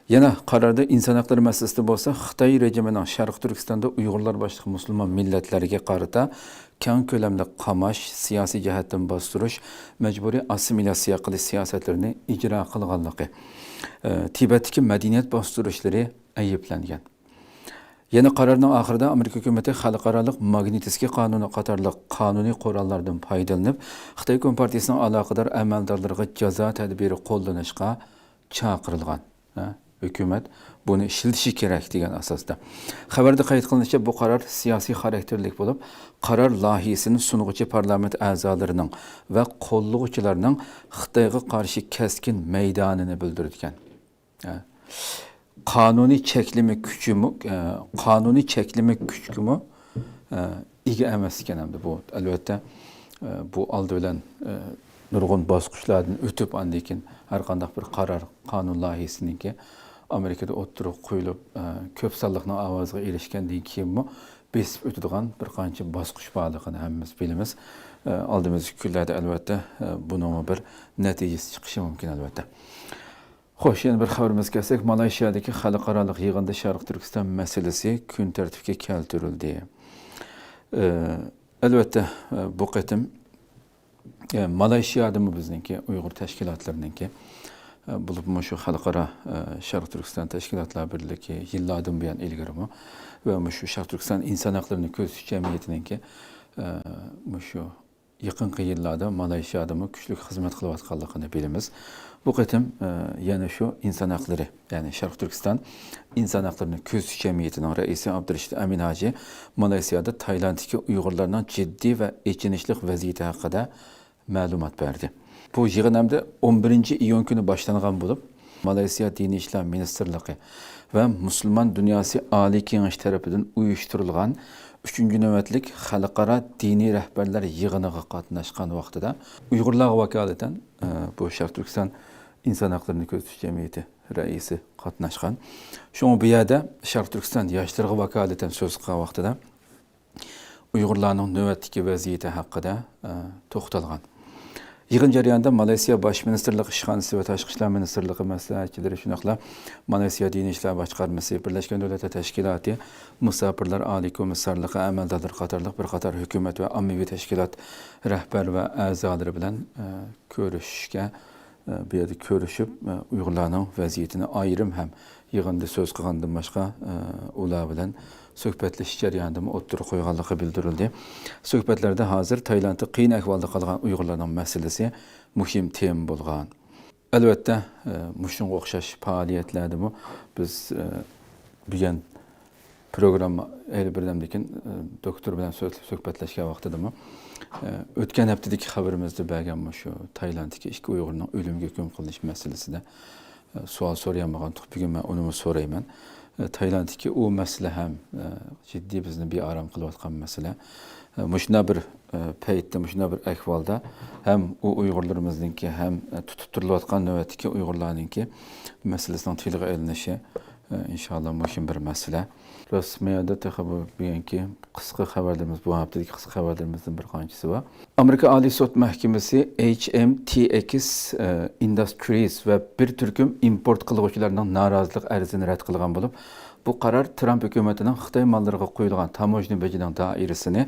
يەنە قاراردا ئىنسان ھەقلىرى مەسىلىسىدە بولسا، خىتاي رېجىمىنىڭ شەرقىي تۈركىستاندا ئۇيغۇرلار باشلىق مۇسۇلمان مىللەتلەرگە قارىتا كەڭ كۆلەملىك قاماش، سىياسىي جەھەتتىن باستۇرۇش، مەجبۇرىي ئاسسىمىلياتسىيە قىلىش سىياسەتلىرىنى ئىجرا قىلغانلىقى، ئى، تىبەتتىكى مەدەنىيەت باستۇرۇشلىرى ئەيىبلەنگەن. يەنە قارارنىڭ ئاخىرىدا ئامېرىكا ھۆكۈمىتى خەلقئارالىق ماگنىتسكىي قانۇنى قاتارلىق قانۇنىي قوراللاردىن پايدىلىنىپ، خىتاي كومپارتىيىسىنىڭ ئالاقىدار ئەمەلدارلىرىغا جازا تەدبىرى قوللىنىشقا چاقىرىلغان. ھە؟ ھۆكۈمەت بۇنى ئىشلىتىشى كېرەك دېگەن ئاساستا. خەۋەردە قەيت قىلىنىشىچە، بۇ قارار سىياسىي خاراكتېرلىك بولۇپ، قارار لايىھىسىنى سۇنغۇچى پارلامېنت ئەزالىرىنىڭ ۋە قوللىغۇچىلارنىڭ خىتايغا قارشى كەسكىن مەيدانىنى بىلدۈرىدىكەن. قانۇنىي چەكلىمە كۈچىمۇ، قانۇنىي چەكلىمە كۈچكىمۇ ئىگە ئەمەس ئىكەن. ئەمدى بۇ، ئەلۋەتتە، بۇ ئالدى بىلەن نۇرغۇن باسقۇچلاردىن ئۆتۈپ، ئاندىن كېيىن ھەر قانداق بىر قارار، قانۇن لايىھىسىنىڭكى ئامېرىكىدا ئوتتۇرىغا قويۇلۇپ، كۆپ سانلىقنىڭ ئاۋازىغا ئېرىشكەندىن كېيىنمۇ بېسىپ ئۆتىدىغان بىر قانچە باسقۇچ بارلىقىنى ھەممىمىز بىلىمىز. ئالدىمىزدىكى كۈنلەردە، ئەلۋەتتە، بۇنىڭمۇ بىر نەتىجىسى چىقىشى مۇمكىن، ئەلۋەتتە. خوش، يەنە بىر خەۋىرىمىزگە كەلسەك، مالايشىيادىكى خەلقئارالىق يىغىندا شەرقىي تۈركىستان مەسىلىسى كۈن تەرتىپكە كەلتۈرۈلدى. ئە، ئەلۋەتتە، ئە، بۇ قېتىم، ئە، مالايشىيادىمۇ بىزنىڭكى ئۇيغۇر تەشكىلاتلىرىنىڭكى، ئە، بولۇپمۇ شۇ خەلقئارا، ئە، شەرقىي تۈركىستان تەشكىلاتلار بىرلىكى يىللاردىن بۇيان ئىلگىرىمۇ ۋە مۇشۇ شەرقىي تۈركىستان ئىنسان ھەقلىرىنى كۆزىتىش جەمئىيىتىنىڭكى، ئە، مۇشۇ يېقىنقى يىللاردا مالايشىيادىمۇ كۈچلۈك خىزمەت قىلىۋاتقانلىقىنى بىلىمىز. بۇ قېتىم، ئە، يەنە شۇ ئىنسان ھەقلىرى، يەنى شەرقىي تۈركىستان ئىنسان ھەقلىرىنى كۆزىتىش جەمئىيىتىنىڭ رەئىسى ئابدۇرېشىت ئەمىن ھاجى مالايسىيادا تايلاندتىكى ئۇيغۇرلارنىڭ جىددىي ۋە ئېچىنىشلىق ۋەزىيىتى ھەققىدە مەلۇمات بەردى. بۇ يىغىن ئەمدى ئون بىرىنچى ئىيۇن كۈنى باشلانغان بولۇپ، مالايسىيا دىنىي ئىشلار مىنىستىرلىقى ۋە مۇسۇلمان دۇنياسى ئالىي كېڭىشى تەرىپىدىن ئۇيۇشتۇرۇلغان ئۈچىنچى نۆۋەتلىك خەلقئارا دىنىي رەھبەرلەر يىغىنىغا قاتناشقان ۋاقتىدا ئۇيغۇرلارغا ۋاكالىتەن، ئە، بۇ شەرقىي تۈركىستان ئىنسان ھەقلىرىنى كۆزىتىش جەمئىيىتى رەئىسى قاتناشقان. شۇڭا بۇ يەردە شەرقىي تۈركىستان ياشلىرىغا ۋاكالىتەن سۆز قىلغان ۋاقتىدا، ئۇيغۇرلارنىڭ نۆۋەتتىكى ۋەزىيىتى ھەققىدە، ئە، توختالغان. يىغىن جەريانىدا مالايسىيا باش مىنىستىرلىقى ئىشخانىسى ۋە تاشقى ئىشلار مىنىستىرلىقى مەسلىھەتچىلىرى، شۇنداقلا مالايسىيا دىنىي ئىشلار باشقارمىسى، بىرلەشكەن دۆلەتلەر تەشكىلاتى مۇساپىرلار ئالىي كومىسسارلىقى ئەمەلدارلىرى قاتارلىق بىر قاتار ھۆكۈمەت ۋە ئاممىۋى تەشكىلات رەھبەر ۋە ئەزالىرى بىلەن، ئە، كۆرۈشۈشكە، ئە، بۇ يەردە كۆرۈشۈپ، ئە، ئۇيغۇرلارنىڭ ۋەزىيىتىنى ئايرىم ھەم يىغىندا سۆز قىلغاندىن باشقا، ئە، ئۇلار بىلەن سۆھبەتلىشىش جەريانىدىمۇ ئوتتۇرىغا قويغانلىقى بىلدۈرۈلدى. سۆھبەتلەردە ھازىر تايلاندتا قىيىن ئەھۋالدا قالغان ئۇيغۇرلارنىڭ مەسىلىسى مۇھىم تېما بولغان. ئەلۋەتتە، ئە، مۇشۇنىڭغا ئوخشاش پائالىيەتلەردىمۇ بىز، ئە، بۈگۈن پروگرامما ھېلى بىردەمدىن كېيىن، ئە، دوكتور بىلەن سۆز-، سۆھبەتلەشكەن ۋاقتىدىمۇ، ئە، ئۆتكەن ھەپتىدىكى خەۋىرىمىزدە بەرگەن مۇشۇ تايلاندتىكى ئىككى ئۇيغۇرنىڭ ئۆلۈمگە ھۆكۈم قىلىنىش مەسىلىسىدە، ئە، سوئال سورىيالمىغان تۇق، بۈگۈن مەن ئۇنىمۇ سورايمەن. ئە، تايلاندتىكى ئۇ مەسىلە ھەم، ئە، جىددىي بىزنى بىئارام قىلىۋاتقان مەسىلە. ئە، مۇشۇنداق بىر، ئە، پەيتتە، مۇشۇنداق بىر ئەھۋالدا ھەم ئۇ ئۇيغۇرلىرىمىزنىڭكى، ھەم، ئە، تۇتۇپ تۇرۇلۇۋاتقان نۆۋەتتىكى ئۇيغۇرلارنىڭكى مەسىلىسىنىڭ تىلغا ئېلىنىشى، ئە، ئىنشاللا مۇھىم بىر مەسىلە. راست، مەيەردە تېخى بۇ بۈگۈنكى قىسقا خەۋەرلىرىمىز، بۇ ھەپتىدىكى قىسقا خەۋەرلىرىمىزدىن بىر قانچىسى بار. ئامېرىكا ئالىي سوت مەھكىمىسى ئېچ ئېم تى ئېكس، ئە، ئىنداسترىز ۋە بىر تۈركۈم ئىمپورت قىلغۇچىلارنىڭ نارازىلىق ئەرزىنى رەت قىلغان بولۇپ، بۇ قارار ترامپ ھۆكۈمىتىنىڭ خىتاي ماللىرىغا قويۇلغان تاموژنا بېجىنىڭ دائىرىسىنى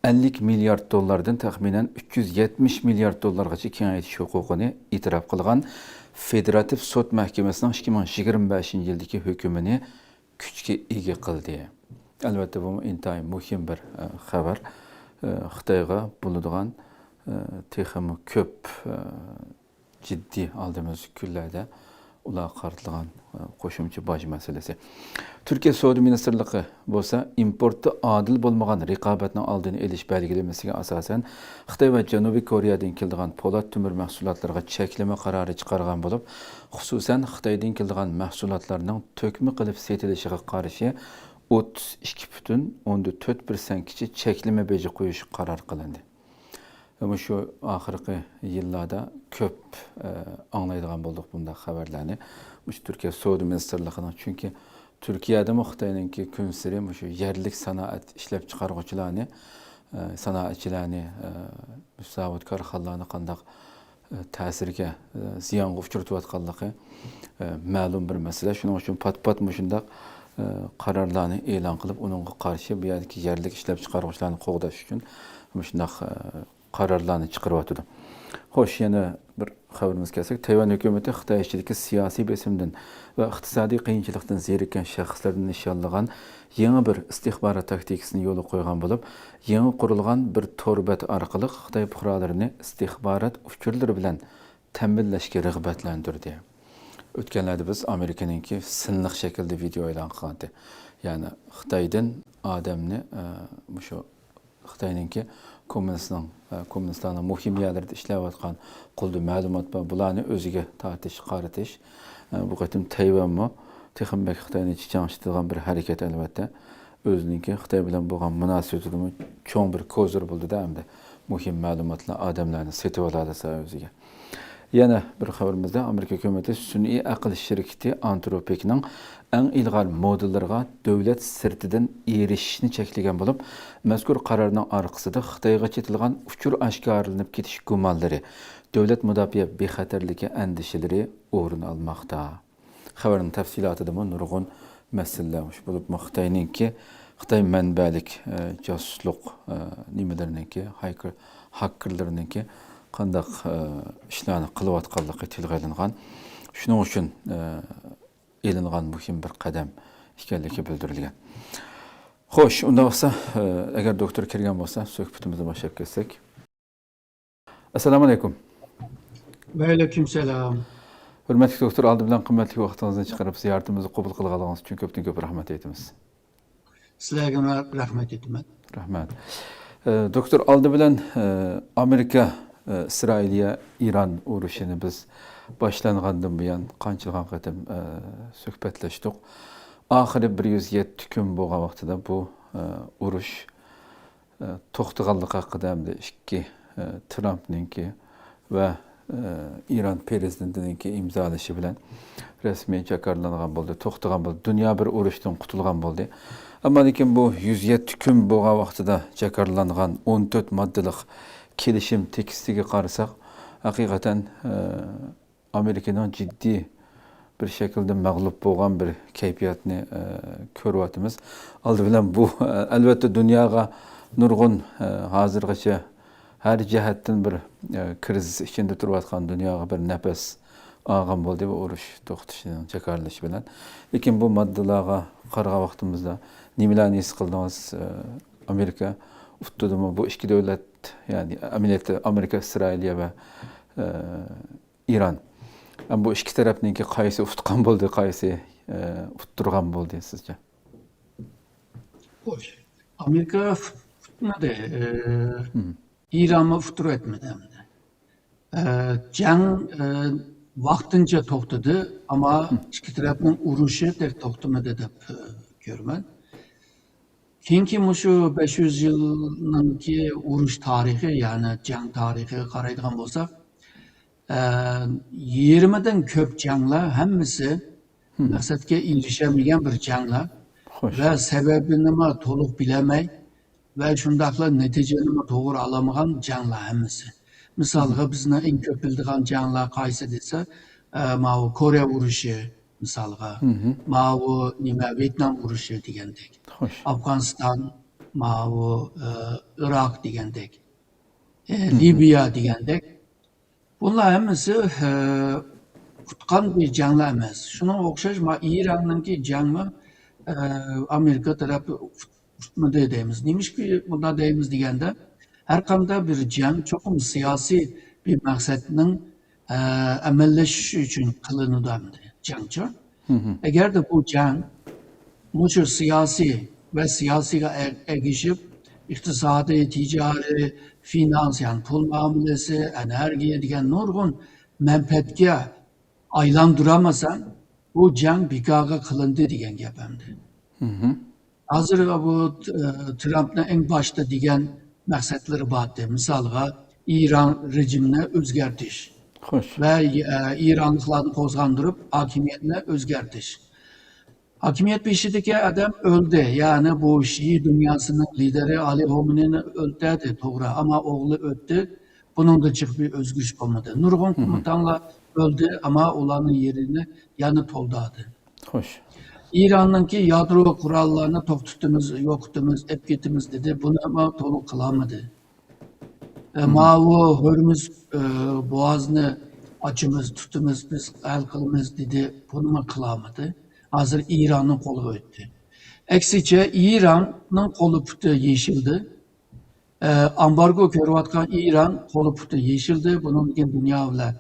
ئەللىك مىليارد دوللاردىن تەخمىنەن ئۈچ يۈز يەتمىش مىليارد دوللارغىچە كېڭەيتىش ھوقۇقىنى ئېتىراپ قىلغان فېدېراتىپ سوت مەھكىمىسىنىڭ ئىككى مىڭ يىگىرمە بەشىنچى يىلدىكى ھۆكمىنى كۈچكە ئىگە قىلدى. ئەلۋەتتە، بۇمۇ ئىنتايىن مۇھىم بىر، ئە، خەۋەر. ئە، خىتايغا بولىدىغان، ئە، تېخىمۇ كۆپ، ئە، جىددىي ئالدىمىزدىكى كۈنلەردە ئۇلارغا قارىتىلغان، ئە، قوشۇمچە باج مەسىلىسى. تۈركىيە سودا مىنىستىرلىقى بولسا ئىمپورتتا ئادىل بولمىغان رىقابەتنىڭ ئالدىنى ئېلىش بەلگىلىمىسىگە ئاساسەن، خىتاي ۋە جەنۇبىي كورېيەدىن كېلىدىغان پولات تۆمۈر مەھسۇلاتلىرىغا چەكلىمە قارارى چىقارغان بولۇپ، خۇسۇسەن، خىتايدىن كېلىدىغان مەھسۇلاتلارنىڭ تۆكمە قىلىپ سېتىلىشىغا قارشى ئوتتۇز ئىككى پۈتۈن ئوندىن تۆت پىرسەنتكىچە چەكلىمە بېجى قويۇش قارار قىلىندى. مۇشۇ ئاخىرقى يىللاردا كۆپ، ئە، ئاڭلايدىغان بولدۇق بۇنداق خەۋەرلەرنى. مۇشۇ تۈركىيە سودا مىنىستىرلىقىنىڭ، چۈنكى تۈركىيەدىمۇ خىتاينىڭكى كۈنسېرى مۇشۇ يەرلىك سانائەت ئىشلەپچىقارغۇچىلارنى، ئە، سانائەتچىلەرنى، ئە، زاۋۇت كارخانىلارنى قانداق، ئە، تەسىرگە، ئە، زىيانغا ئۇچرىتىۋاتقانلىقى، ئە، مەلۇم بىر مەسىلە. شۇنىڭ ئۈچۈن پات-پات مۇشۇنداق، ئە، قارارلارنى ئېلان قىلىپ، ئۇنىڭغا قارشى بۇ يەردىكى يەرلىك ئىشلەپچىقارغۇچىلارنى قوغداش ئۈچۈن مۇشۇنداق، ئە، قارارلارنى چىقىرىۋاتىدۇ. خوش، يەنە بىر خەۋىرىمىزگە كەلسەك، تەيۋەن ھۆكۈمىتى خىتاي ئىچىدىكى سىياسىي بېسىمدىن ۋە ئىقتىسادىي قىيىنچىلىقتىن زېرىككەن شەخسلەرنى نىشانلىغان يېڭى بىر ئىستىخبارات تاكتىكىسىنى يولغا قويغان بولۇپ، يېڭى قۇرۇلغان بىر تور بەت ئارقىلىق خىتاي پۇقرالىرىنى ئىستىخبارات ئۇچۇرلىرى بىلەن تەمىنلەشكە رىغبەتلەندۈردى. ئۆتكەنلەردە بىز ئامېرىكىنىڭكى سىنلىق شەكىلدە ۋىدېئو ئېلان قىلغانىدى. يەنى خىتايدىن ئادەمنى، ئە، مۇشۇ خىتاينىڭكى كوممۇنىستنىڭ، ئە، كوممۇنىستلارنىڭ مۇھىم يەرلىرىدە ئىشلەۋاتقان قولدا مەلۇمات بار، بۇلارنى ئۆزىگە تارتىش، قارىتىش. ئە، بۇ قېتىم تەيۋەنمۇ تېخىمۇ بەك خىتاينى چىچاڭشىتىدىغان بىر ھەرىكەت، ئەلۋەتتە. ئۆزىنىڭكى خىتاي بىلەن بولغان مۇناسىۋىتىدىمۇ چوڭ بىر كوزىر بولدىدا ئەمدى. مۇھىم مەلۇماتلار، ئادەملەرنى سېتىۋالالىسا ئۆزىگە. يەنە بىر خەۋىرىمىزدە، ئامېرىكا ھۆكۈمىتى سۈنئىي ئەقىل شىركىتى ئانتروپىكنىڭ ئەڭ ئىلغار مودېللىرىغا دۆلەت سىرتىدىن ئېرىشىشنى چەكلىگەن بولۇپ، مەزكۇر قارارنىڭ ئارقىسىدا خىتايغا چېتىلغان ئۇچۇر ئاشكارىلىنىپ كېتىش گۇمانلىرى، دۆلەت مۇداپىئە بىخەتەرلىكى ئەندىشىلىرى ئورۇن ئالماقتا. خەۋەرنىڭ تەپسىلاتىدىمۇ نۇرغۇن مەسىلىلەر مۇش بولۇپمۇ خىتاينىڭكى، خىتاي مەنبەلىك، ئە، جاسۇسلۇق، ئە، نېمىلىرىنىڭكى، ھايكېر-، ھاككېرلىرىنىڭكى قانداق، ئە، ئىشلارنى قىلىۋاتقانلىقى تىلغا ئېلىنغان. شۇنىڭ ئۈچۈن، ئە، ئېلىنغان مۇھىم بىر قەدەم ئىكەنلىكى بىلدۈرۈلگەن. خوش، ئۇنداق بولسا، ئە، ئەگەر دوكتور كىرگەن بولسا، سۆھبىتىمىزنى باشلاپ كەتسەك. ئەسسالامۇ ئەلەيكۇم. ۋەئەلەيكۇم سالام. ھۆرمەتلىك دوكتور، ئالدى بىلەن قىممەتلىك ۋاقتىڭىزنى چىقىرىپ زىيارىتىمىزنى قوبۇل قىلغانلىقىڭىز ئۈچۈن كۆپتىن كۆپ رەھمەت ئېيتىمىز. سىلەرگىمۇ رەھمەت ئېيتىمەن. رەھمەت. ئە، دوكتور، ئالدى بىلەن، ئە، ئامېرىكا، ئە، ئىسرائىلىيە، ئىران ئۇرۇشىنى بىز باشلانغاندىن بۇيان قانچىلىغان قېتىم، ئە، سۆھبەتلەشتۇق. ئاخىرى بىر يۈز يەتتە كۈن بولغان ۋاقتىدا بۇ، ئە، ئۇرۇش ئە، توختىغانلىقى ھەققىدە ھەمدە ئىككى، ئە، ترامپنىڭكى ۋە، ئە، ئىران پىرېزىدېنتىنىڭكى ئىمزالىشى بىلەن رەسمىي جاكارلانغان بولدى، توختىغان بولدى. دۇنيا بىر ئۇرۇشتىن قۇتۇلغان بولدى. ئەمما لېكىن بۇ يۈز يەتتە كۈن بولغان ۋاقتىدا جاكارلانغان ئون تۆت ماددىلىق كېلىشىم تېكىستىگە قارىساق، ھەقىقەتەن، ئە، ئامېرىكىنىڭ جىددىي بىر شەكىلدە مەغلۇپ بولغان بىر كەيپىياتنى، ئە، كۆرۈۋاتىمىز. ئالدى بىلەن بۇ، ئە، ئەلۋەتتە دۇنياغا نۇرغۇن، ئە، ھازىرغىچە ھەر جەھەتتىن بىر، ئە، كىرىزىس ئىچىدە تۇرۇۋاتقان دۇنياغا بىر نەپەس ئالغان بولدى بۇ ئۇرۇش توختىشىنىڭ جاكارلىشى بىلەن. لېكىن بۇ ماددىلارغا قارىغان ۋاقتىمىزدا نېمىلەرنى ھېس قىلدىڭىز؟ ئە، ئامېرىكا ئۇتتىدىمۇ؟ بۇ ئىككى دۆلەت، يەنى ئەمەلىيەتتە ئامېرىكا، ئىسرائىلىيە ۋە، ئە، ئىران. ئەمما بۇ ئىككى تەرەپنىڭكى قايسى ئۇتقان بولدى، قايسى، ئە، ئۇتتۇرغان بولدى سىزچە؟ خوش. ئامېرىكا ئۇتمىدى. ئە، مم. ئىرانمۇ ئۇتتۇرۇۋەتمىدى ئەمدى. ئە، جەڭ، ئە، ۋاقتىنچە توختىدى، ئەمما مم. ئىككى تەرەپنىڭ ئۇرۇشى تېخى توختىمىدى دەپ، ئە، كۆرىمەن. كېيىنكى مۇشۇ بەش يۈز يىلنىڭكى ئۇرۇش تارىخى، يەنى جەڭ تارىخىغا قارايدىغان بولساق، ئە، يېرىمىدىن كۆپ جەڭلەر ھەممىسى مم. مەقسەتكە ئېرىشەلمىگەن بىر جەڭلەر خوش. ۋە سەۋەبىنىمۇ تولۇق بىلەلمەي ۋە شۇنداقلا نەتىجىنىمۇ توغرا ئالالمىغان جەڭلەر ھەممىسى. مىسالغا، مم. بىزنىڭ ئەڭ كۆپ بىلىدىغان جەڭلەر قايسى دېسە، ئە، ماۋۇ كورېيە ئۇرۇشى، مىسالغا، مم. ماۋۇ نېمە، ۋيېتنام ئۇرۇشى دېگەندەك، خوش. ئافغانىستان، ماۋۇ، ئە، ئىراق دېگەندەك، ئە، مم. لىۋىيە دېگەندەك. بۇلار ھەممىسى، ئە، ئۇتقان بىر جەڭلەر ئەمەس. شۇنىڭغا ئوخشاش، ما، ئىراننىڭكى جەڭمۇ، ئە، ئامېرىكا تەرەپى ئۇتمىدى دەيمىز. نېمىشقا بۇنداق دەيمىز دېگەندە، ھەر قانداق بىر جەڭ چوقۇم سىياسىي بىر مەقسەتنىڭ، ئە، ئەمەلىيلىشىشى ئۈچۈن قىلىنىدۇ ئەمدى جەڭچۇ. مم. ئەگەردە بۇ جەڭ مۇشۇ سىياسىي ۋە سىياسىيغا ئە-، ئەگىشىپ، ئىقتىسادىي، تىجارىي، فىنانس، يەنى پۇل مۇئامىلىسى، ئېنېرگىيە دېگەن نۇرغۇن مەنپەئەتكە ئايلاندۇرالمىساڭ، بۇ جەڭ بىكارغا قىلىندى دېگەن گەپ ئەمدى. مم. ھازىر بۇ، ئە، ترامپنىڭ ئەڭ باشتا دېگەن مەقسەتلىرى بار ئىدى. مىسالغا، ئىران رېجىمىنى ئۆزگەرتىش خوش. ۋە، ئە، ئىرانلىقلارنى قوزغاندۇرۇپ، ھاكىمىيەتنى ئۆزگەرتىش. ھاكىمىيەت بېشىدىكى ئادەم ئۆلدى، يەنى بۇ شىئى دۇنياسىنىڭ لىدېرى ئالى خامېنېينى ئۆلتۈردى، توغرا، ئەمما ئوغلى ئۆتتى، بۇنىڭدىن چىقىپ بىر ئۆزگىرىش بولمىدى. نۇرغۇن مم. كوماندانلار ئۆلدى، ئەمما ئۇلارنىڭ يېرىنى يەنە تولدۇردى. خوش. ئىراننىڭكى يادرو قوراللارنى توختىتىمىز، يوقىتىمىز، ئېلىپ كېتىمىز دېدى. بۇنىمۇ تولۇق قىلالمىدى. ئە، مم. ماۋۇ ھۆرمۇز، ئە، بوغازىنى ئاچىمىز، تۇتىمىز، بىز ھەل قىلىمىز دېدى. بۇنىمۇ قىلالمىدى. ھازىر ئىراننىڭ قولىغا ئۆتتى. ئەكسىچە، ئىراننىڭ قولى پۇتى يېشىلدى. ئە، ئامبارگو كۆرۈۋاتقان ئىران قولى پۇتى يېشىلدى. بۇنىڭدىن كېيىن دۇنيا بىلەن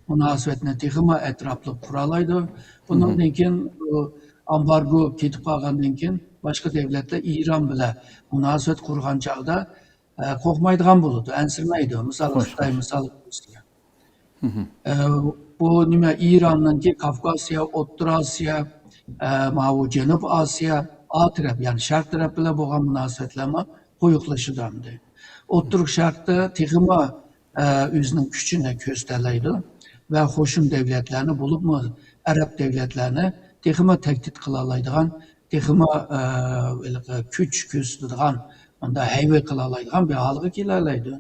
مۇناسىۋەتنى تېخىمۇ ئەتراپلىق قۇرالايدۇ. بۇنىڭدىن كېيىن بۇ ئامبارگو كېتىپ قالغاندىن كېيىن باشقا دۆلەتلەر ئىران بىلەن مۇناسىۋەت قۇرغان چاغدا، ئە، قورقمايدىغان بولىدۇ، ئەنسىرىمەيدۇ. مىسال، خوش، خىتاي خوش. مىسال قىلسىڭىز. ئە، بۇ نېمە، ئىراننىڭكى كافكاسىيا، ئوتتۇرا ئاسىيا، ئە، ماۋۇ جەنۇب ئاسىيا، ئا تەرەپ، يەنى شەرق تەرەپ بىلەن بولغان مۇناسىۋەتلەرمۇ قويۇقلىشىدۇ ئەمدى. ئوتتۇرا شەرقتە تېخىمۇ، ئە، ئۆزىنىڭ كۈچىنى كۆرسىتەلەيدۇ ۋە قوشنا دۆلەتلەرنى، بولۇپمۇ ئەرەب دۆلەتلەرنى تېخىمۇ تەھدىت قىلالايدىغان، تېخىمۇ، ئە، ھېلىقى كۈچ كۆرسىتىدىغان، مۇنداق ھەيۋە قىلالايدىغان بىر ھالغا كېلەلەيدۇ.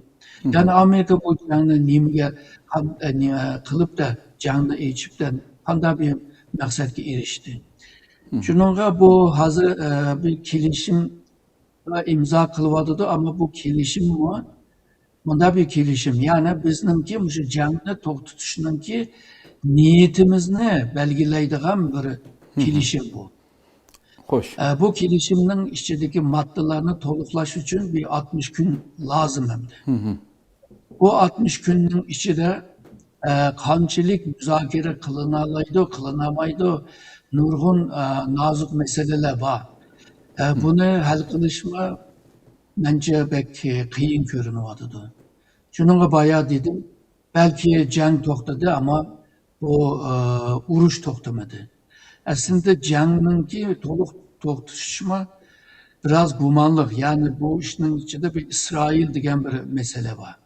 يەنى ئامېرىكا بۇ جەڭنى نېمىگە، قان-، ئە، نېمە قىلىپتا، جەڭنى ئېچىپتا، قانداق بىر مەقسەتكە ئېرىشتى؟ شۇنىڭغا بۇ ھازىر، ئە، بىر كېلىشىم ئىمزا قىلىۋاتىدۇ، ئەمما بۇ كېلىشىممۇ مۇنداق بىر كېلىشىم، يەنى بىزنىڭكى مۇشۇ جەڭنى توختىتىشنىڭكى نىيىتىمىزنى بەلگىلەيدىغان بىر كېلىشىم بۇ. خوش. ئە، بۇ كېلىشىمنىڭ ئىچىدىكى ماددىلارنى تولۇقلاش ئۈچۈن بىر ئاتمىش كۈن لازىم ئەمدى. بۇ ئاتمىش كۈننىڭ ئىچىدە، ئە، قانچىلىك مۇزاكىرە قىلىنالايدۇ، قىلىنالمايدۇ، نۇرغۇن، ئە، نازۇك مەسىلىلەر بار. ئە، بۇنى ھەل قىلىشمۇ مەنچە بەك قىيىن كۆرۈنۈۋاتىدۇ. شۇنىڭغا بايا دېدىم، بەلكى جەڭ توختىدى، ئەمما بۇ، ئە، ئۇرۇش توختىمىدى. ئەسلىدە جەڭنىڭكى تولۇق توختىشىمۇ بىراز گۇمانلىق. يەنى بۇ ئىشنىڭ ئىچىدە بىر ئىسرائىل دېگەن بىر مەسىلە بار.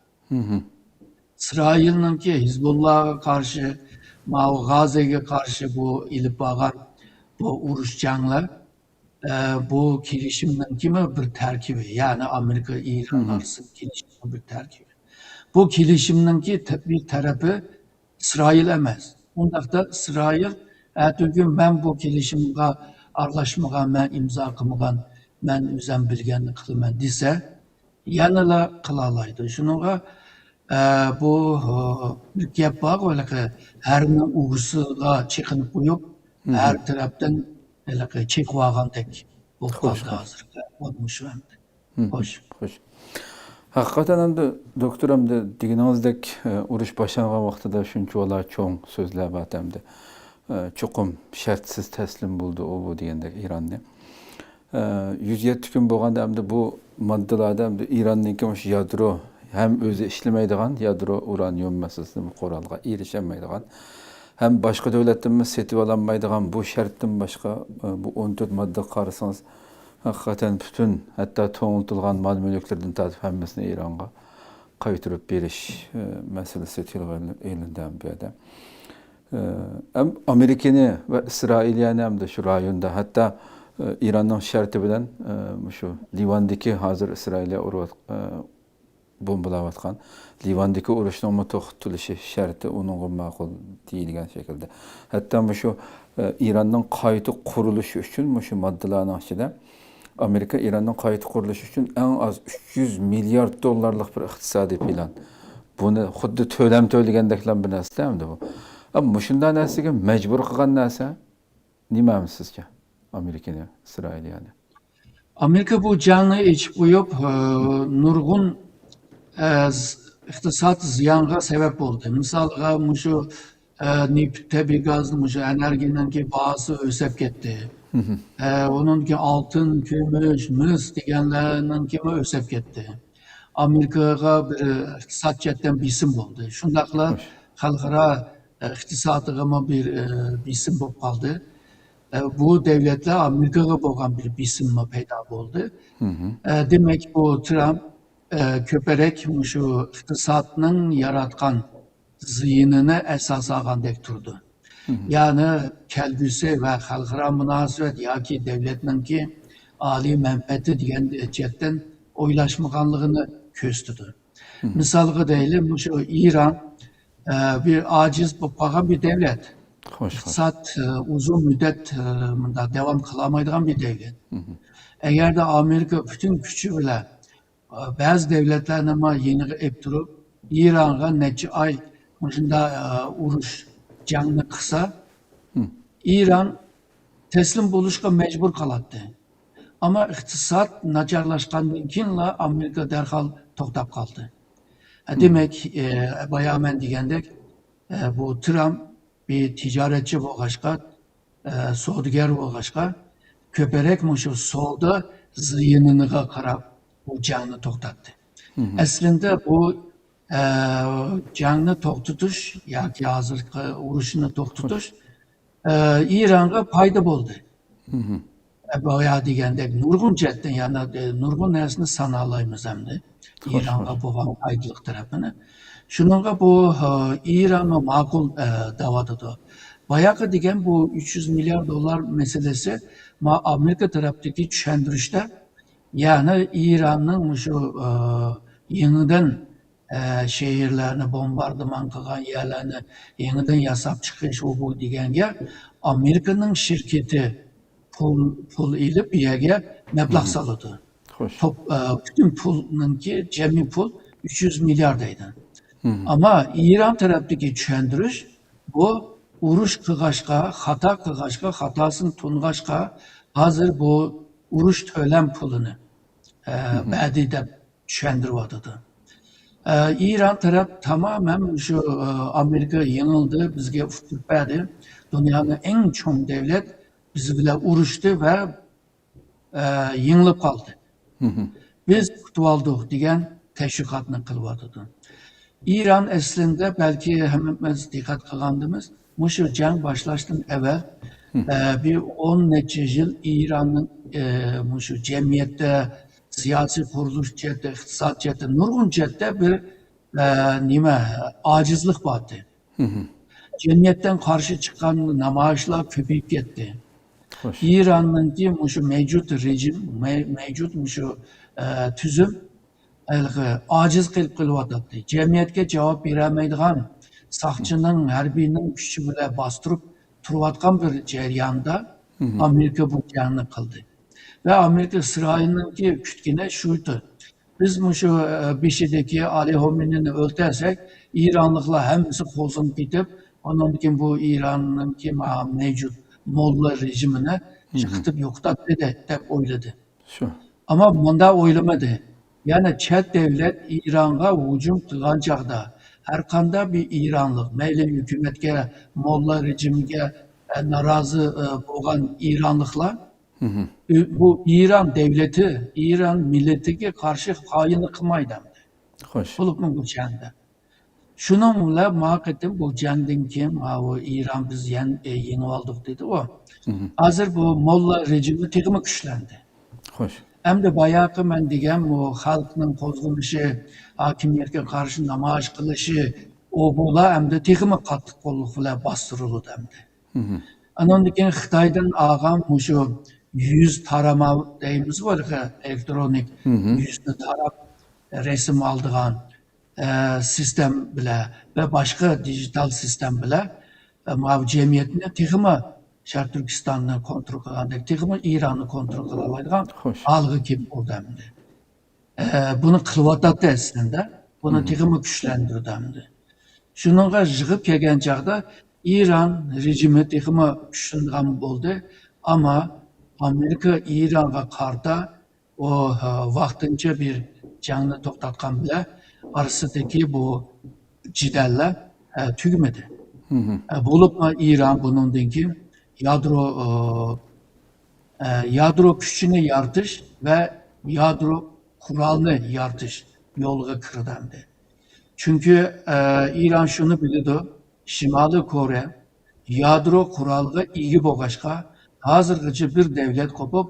ئىسرائىلنىڭكى ھىزبۇللاغا قارشى، ماۋۇ غازەگە قارشى بۇ ئېلىپ بارغان بۇ ئۇرۇش جەڭلەر، ئە، بۇ كېلىشىمنىڭكىمۇ بىر تەركىبى، يەنى ئامېرىكا ئىران ئارىسىدىكى كېلىشىمنىڭ بىر تەركىبى. بۇ كېلىشىمنىڭكى تە-، بىر تەرىپى ئىسرائىل ئەمەس. ئۇنداقتا ئىسرائىل، ئەتىگۈن مەن بۇ كېلىشىمغا ئارىلاشمىغان، مەن ئىمزا قىلمىغان، مەن ئۆزۈم بىلگەننى قىلىمەن دېسە، يەنىلا قىلالايدۇ. شۇنىڭغا، ئە، بۇ، ئە، بىر گەپ بارغۇ، ھېلىقى ھەرنىڭ ئۇۋىسىغا چېقىنىپ قويۇپ، ھەر تەرەپتىن ھېلىقى چېقىۋالغاندەك بولۇپ قالدى ھازىرقى ئەھۋال مۇشۇ ئەمدى. خوش. خوش. ھەقىقەتەن ئەمدى، دوكتور، ئەمدى دېگىنىڭىزدەك، ئە، ئۇرۇش باشلانغان ۋاقتىدا شۇنچىۋالا چوڭ سۆزلەر بار ئەمدى. ئە، چوقۇم شەرتسىز تەسلىم بولدى ئۇ، بۇ دېگەندەك ئىراننى. ئە، يۈز يەتتە كۈن بولغاندا ئەمدى بۇ ماددىلاردا ئەمدى ئىراننىڭكى مۇشۇ يادرو ھەم ئۆزى ئىشلىمەيدىغان يادرو ئۇرانىيۇم مەسىلىسىدە بۇ قورالغا ئېرىشەلمەيدىغان ھەم باشقا دۆلەتتىنمۇ سېتىۋالالمايدىغان بۇ شەرتتىن باشقا، ئە، بۇ ئون تۆت ماددىغا قارىسىڭىز، ھەقىقەتەن پۈتۈن، ھەتتا توڭلىتىلغان مال-مۈلۈكلىرىدىن تارتىپ ھەممىسىنى ئىرانغا قايتۇرۇپ بېرىش، ئە، مەسىلىسى تىلغا ئېلىندى بۇ يەردە. ئە، ئەم-، ئامېرىكىنى ۋە ئىسرائىلىيەنى ھەمدە شۇ رايوندا، ھەتتا، ئە، ئىراننىڭ شەرتى بىلەن، ئە، مۇشۇ لىۋاندىكى ھازىر ئىسرائىلىيە ئۇرۇۋات-، ئە، بومبىلاۋاتقان لىۋاندىكى ئۇرۇشنىڭمۇ توختىتىلىشى شەرتى ئۇنىڭغا ماقۇل دېيىلگەن شەكىلدە. ھەتتا مۇشۇ، ئە، ئىراننىڭ قايتا قۇرۇلۇشى ئۈچۈن مۇشۇ ماددىلارنىڭ ئىچىدە ئامېرىكا ئىراننىڭ قايتا قۇرۇلۇشى ئۈچۈن ئەڭ ئاز ئۈچ يۈز مىليارد دوللارلىق بىر ئىقتىسادىي پىلان. بۇنى خۇددى تۆلەم تۆلىگەندەكلا بىر نەرسە ئەمدى بۇ. ئە، مۇشۇنداق نەرسىگە مەجبۇر قىلغان نەرسە نېمە سىزچە؟ ئامېرىكىنى، ئىسرائىلىيەنى. ئامېرىكا بۇ جەڭنى ئېچىپ قويۇپ، ئە، نۇرغۇن، ئە، ز-، ئىقتىساد زىيانغا سەۋەب بولدى. مىسالغا، مۇشۇ، ئە، نېفىت، تەبىئىي گاز، مۇشۇ ئېنېرگىيەنىڭكى باھاسى ئۆسۈپ كەتتى. ئە، ئۇنىڭدىن كېيىن ئالتۇن، كۈمۈش، مىس دېگەنلەرنىڭكىمۇ ئۆسۈپ كەتتى. ئامېرىكىغا بىر ئىقتىساد جەھەتتىن بېسىم بولدى. شۇنداقلا خەلقئارا، ئە، ئىقتىسادىغىمۇ بىر، ئە، بېسىم بولۇپ قالدى. ئە، بۇ دۆلەتلەر ئامېرىكىغا بولغان بىر بېسىممۇ پەيدا بولدى. ئە، دېمەك، بۇ ترامپ، ئە، كۆپرەك مۇشۇ ئىقتىسادنىڭ ياراتقان زىيىنىنى ئاساس ئالغاندەك تۇرىدۇ. يەنى كەلگۈسى ۋە خەلقئارا مۇناسىۋەت ياكى دۆلەتنىڭكى ئالىي مەنپەئەتى دېگەن جەھەتتىن ئويلاشمىغانلىقىنى كۆرسىتىدۇ. مىسالغا دەيلى، مۇشۇ ئىران، ئە، بىر ئاجىز بولۇپ قالغان بىر دۆلەت. خوش، خوش. ئىقتىساد، ئە، ئۇزۇن مۇددەت، ئە، مۇنداق داۋام قىلالمايدىغان بىر دۆلەت. ئەگەردە ئامېرىكا پۈتۈن كۈچى بىلەن بەزى دۆلەتلەرنىمۇ يېنىغا ئېلىپ تۇرۇپ، ئىرانغا نەچچە ئاي مۇشۇنداق، ئۇرۇش، جەڭنى قىلسا، ئىران تەسلىم بولۇشقا مەجبۇر قالاتتى. ئەمما ئىقتىساد ناچارلاشقاندىن كېيىنلا ئامېرىكا دەرھال توختاپ قالدى. دېمەك، بايا مەن دېگەندەك، ئە، بۇ ترامپ بىر تىجارەتچى بولغاچقا، ئە، سودىگەر بولغاچقا، كۆپرەك مۇشۇ سودا زىيىنىغا قاراپ بۇ جەڭنى توختاتتى. ئەسلىندە بۇ، ئە، جەڭنى توختىتىش ياكى ھازىرقى ئۇرۇشنى توختىتىش، ئە، ئىرانغا پايدا بولدى. ئە، بايا دېگەندەك نۇرغۇن جەھەتتىن، يەنە، ئە، نۇرغۇن نەرسىنى سانالايمىز ئەمدى. ئىرانغا بولغان پايدىلىق تەرەپىنى. شۇنىڭغا بۇ، ئە، ئىرانمۇ ماقۇل، ئە، دەۋاتىدۇ. باياقى دېگەن بۇ ئۈچ يۈز مىليار دوللار مەسىلىسى، ما ئامېرىكا تەرەپتىكى چۈشەندۈرۈشتە، يەنى ئىراننىڭ مۇشۇ، ئە، يېڭىدىن ئە، شەھەرلەرنى بومباردىمان قىلغان يەرلەرنى يېڭىدىن ياساپ چىقىش، ئۇ بۇ دېگەنگە ئامېرىكىنىڭ شىركىتى پۇل، پۇل ئېلىپ، بۇ يەرگە مەبلەغ سالىدۇ. توپ-، ئە، پۈتۈن پۇلنىڭكى جەمئىي پۇل ئۈچ يۈز مىليار دەيدۇ. ئەمما ئىران تەرەپتىكى چۈشەندۈرۈش، بۇ ئۇرۇش قىلغاچقا، خاتا قىلغاچقا، خاتاسىنى تونۇغاچقا، ھازىر بۇ ئۇرۇش تۆلەم پۇلىنى، ئە، بەردى دەپ چۈشەندۈرۈۋاتىدۇ. ئە، ئىران تەرەپ تامامەن شۇ، ئە، ئامېرىكا يېڭىلدى، بىزگە ئۇتتۇرۇپ بەردى. دۇنيانىڭ ئەڭ چوڭ دۆلەت بىز بىلەن ئۇرۇشتى ۋە، ئە، يېڭىلىپ قالدى. بىز ئۇتۇۋالدۇق دېگەن تەشۋىقاتنى قىلىۋاتىدۇ. ئىران ئەسلىندە بەلكى ھەممىمىز دىققەت قىلغاندىمىز، مۇشۇ جەڭ باشلاشتىن ئەۋەل، ئە، بىر ئون نەچچە يىل ئىراننىڭ، ئە، مۇشۇ جەمئىيەتتە، سىياسىي قۇرۇلۇش جەھەتتە، ئىقتىساد جەھەتتە، نۇرغۇن جەھەتتە بىر، ئە، نېمە، ئاجىزلىق بار ئىدى. جەمئىيەتتىن قارشى چىققان نامايىشلار كۆپىيىپ كەتتى. ئىراننىڭكى مۇشۇ مەۋجۇت رېجىم، مەۋ-، مەۋجۇت مۇشۇ، ئە، تۈزۈم ھېلىقى ئاجىز قېلىپ قېلىۋاتاتتى. جەمئىيەتكە جاۋاب بېرەلمەيدىغان، ساقچىنىڭ، ھەربىينىڭ كۈچى بىلەن باستۇرۇپ تۇرۇۋاتقان بىر جەرياندا ئامېرىكا بۇ جەڭنى قىلدى. ۋە ئامېرىكا ئىسرائىلنىڭكى كۈتكىنى شۇ ئىدى. بىز مۇشۇ، ئە، بېشىدىكى ئالى خامېنىينى ئۆلتۈرسەك، ئىرانلىقلار ھەممىسى قوزغىلىپ كېتىپ، ئۇنىڭدىن كېيىن بۇ ئىراننىڭكى ما-، مەۋجۇت موللا رېجىمىنى چىقىتىپ يوقىتاتتى دەپ ئويلىدى. ئەمما مۇنداق ئويلىمىدى. يەنى چەت دەۋلەت ئىرانغا ھۇجۇم قىلغان چاغدا، ھەرقانداق بىر ئىرانلىق، مەيلى ھۆكۈمەتكە، موللا رېجىمگە، ئە، نارازى، ئە، بولغان ئىرانلىقلار، ئۆ-، بۇ ئىران دەۋلىتى، ئىران مىللىتىگە قارشى خائىنلىق قىلمايدۇ ئەمدى. بولۇپمۇ بۇ جەڭدە. شۇنىڭ بىلەن ما قېتىم بۇ جەڭدىن كېيىن، ماۋۇ ئىران بىز يەن-، ئە، يېڭىۋالدۇق دېدى ئۇ. ھازىر بۇ موللا رېجىمى تېخىمۇ كۈچلەندى. ئەمدى باياقى مەن دېگەن بۇ خەلقنىڭ قوزغىلىشى، ھاكىمىيەتكە قارشى نامايىش قىلىشى، ئۇ بۇلار ئەمدى تېخىمۇ قاتتىق قوللۇق بىلەن باستۇرۇلىدۇ ئەمدى. ئانىڭدىن كېيىن خىتايدىن ئالغان مۇشۇ يۈز تارىما دەيمىزغۇ، ئېلېكترونىك يۈزنى تاراپ رەسىم ئالىدىغان، ئە، سىستېم بىلەن ۋە باشقا دىجىتال سىستېم بىلەن، ئە، ماۋۇ جەمئىيەتنى تېخىمۇ شەرقىي تۈركىستاننى كونترول قىلغاندەك، تېخىمۇ ئىراننى كونترول قىلالايدىغان ھالغا كېلىپ بولدى ئەمدى. ئە، بۇنى قىلىۋاتاتتى ئەسلىدە. بۇنى تېخىمۇ كۈچلەندۈردى ئەمدى. شۇنىڭغا يىغىپ كەلگەن چاغدا ئىران رېجىمى تېخىمۇ كۈچلىنىدىغان بولدى. ئەمما ئامېرىكا ئىرانغا قارىتا ئۇ، ھە، ۋاقتىنچە بىر جەڭنى توختاتقان بىلەن ئارىسىدىكى بۇ جېدەللەر، ھە، تۈگىمىدى. ھە، بولۇپمۇ ئىران بۇنىڭدىن كېيىن يادرو، ئۇ، ئە، يادرو كۈچىنى يارىتىش ۋە يادرو قورالنى يارىتىش يولىغا كىردى ئەمدى. چۈنكى، ئە، ئىران شۇنى بىلىدۇ، شىمالىي كورېيە يادرو قورالىغا ئىگە بولغاچقا، ھازىرغىچە بىر دەۋلەت قوپۇپ،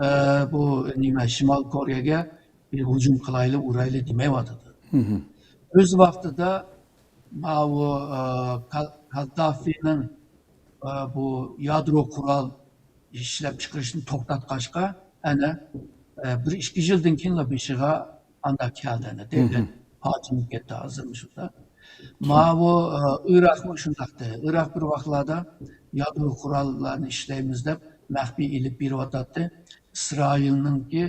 ئە، بۇ نېمە، شىمال كورېيەگە بىر ھۇجۇم قىلايلى، ئۇرايلى دېمەيۋاتىدۇ. ئۆز ۋاقتىدا ماۋۇ، ئە، كا-، كاددافىنىڭ، ئە، بۇ يادرو قورال ئىشلەپچىقىرىشنى توختاتقاچقا، ئەنە، ئە، بىر ئىككى يىلدىن كېيىنلا بېشىغا ئانداق كەلدى، ئەنە، دەۋلەت پارچىلىنىپ كەتتى ھازىر مۇشۇدا. ماۋۇ، ئە، ئىراقمۇ شۇنداقتى. ئىراق بىر ۋاقىتلاردا يادرو قوراللارنى ئىشلەيمىز دەپ مەخپىي ئېلىپ بېرىۋاتاتتى. ئىسرائىلنىڭكى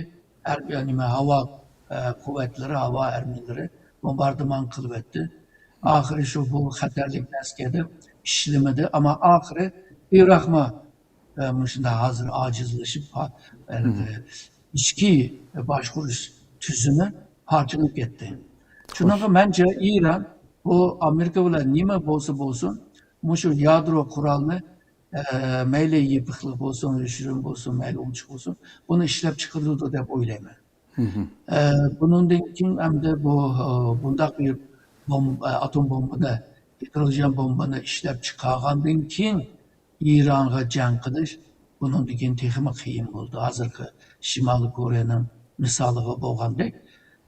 ھەربىي، نېمە، ھاۋا، ئە، قۇۋۋەتلىرى، ھاۋا ئارمىيىلىرى بومباردىمان قىلىۋەتتى. ئاخىرى شۇ بۇ خەتەرلىك نەرسىگە دەپ ئىشلىمىدى. ئەمما ئاخىرى ئىراقمۇ، ئە، مۇشۇنداق ھازىر ئاجىزلىشىپ، پا-، ئە، ئىچكى باشقۇرۇش تۈزۈمى پارچىلىنىپ كەتتى. شۇنىڭغا مەنچە ئىران بۇ ئامېرىكا بىلەن نېمە بولسا بولسۇن، مۇشۇ يادرو قورالنى، ئە، مەيلى يېپىقلىق بولسۇن، يوشۇرۇن بولسۇن، مەيلى ئوچۇق بولسۇن، بۇنى ئىشلەپ چىقىرىدۇ دەپ ئويلايمەن. ئە، بۇنىڭدىن كېيىن ئەمدى بۇ، ئە، بۇنداق بىر بوم-، ئە، ئاتوم بومبىنى، گىدروجېن بومبىنى ئىشلەپ چىقارغاندىن كېيىن، ئىرانغا جەڭ قىلىش بۇنىڭدىن كېيىن تېخىمۇ قىيىن بولدى. ھازىرقى شىمالىي كورېيەنىڭ مىسالىغا بولغاندەك،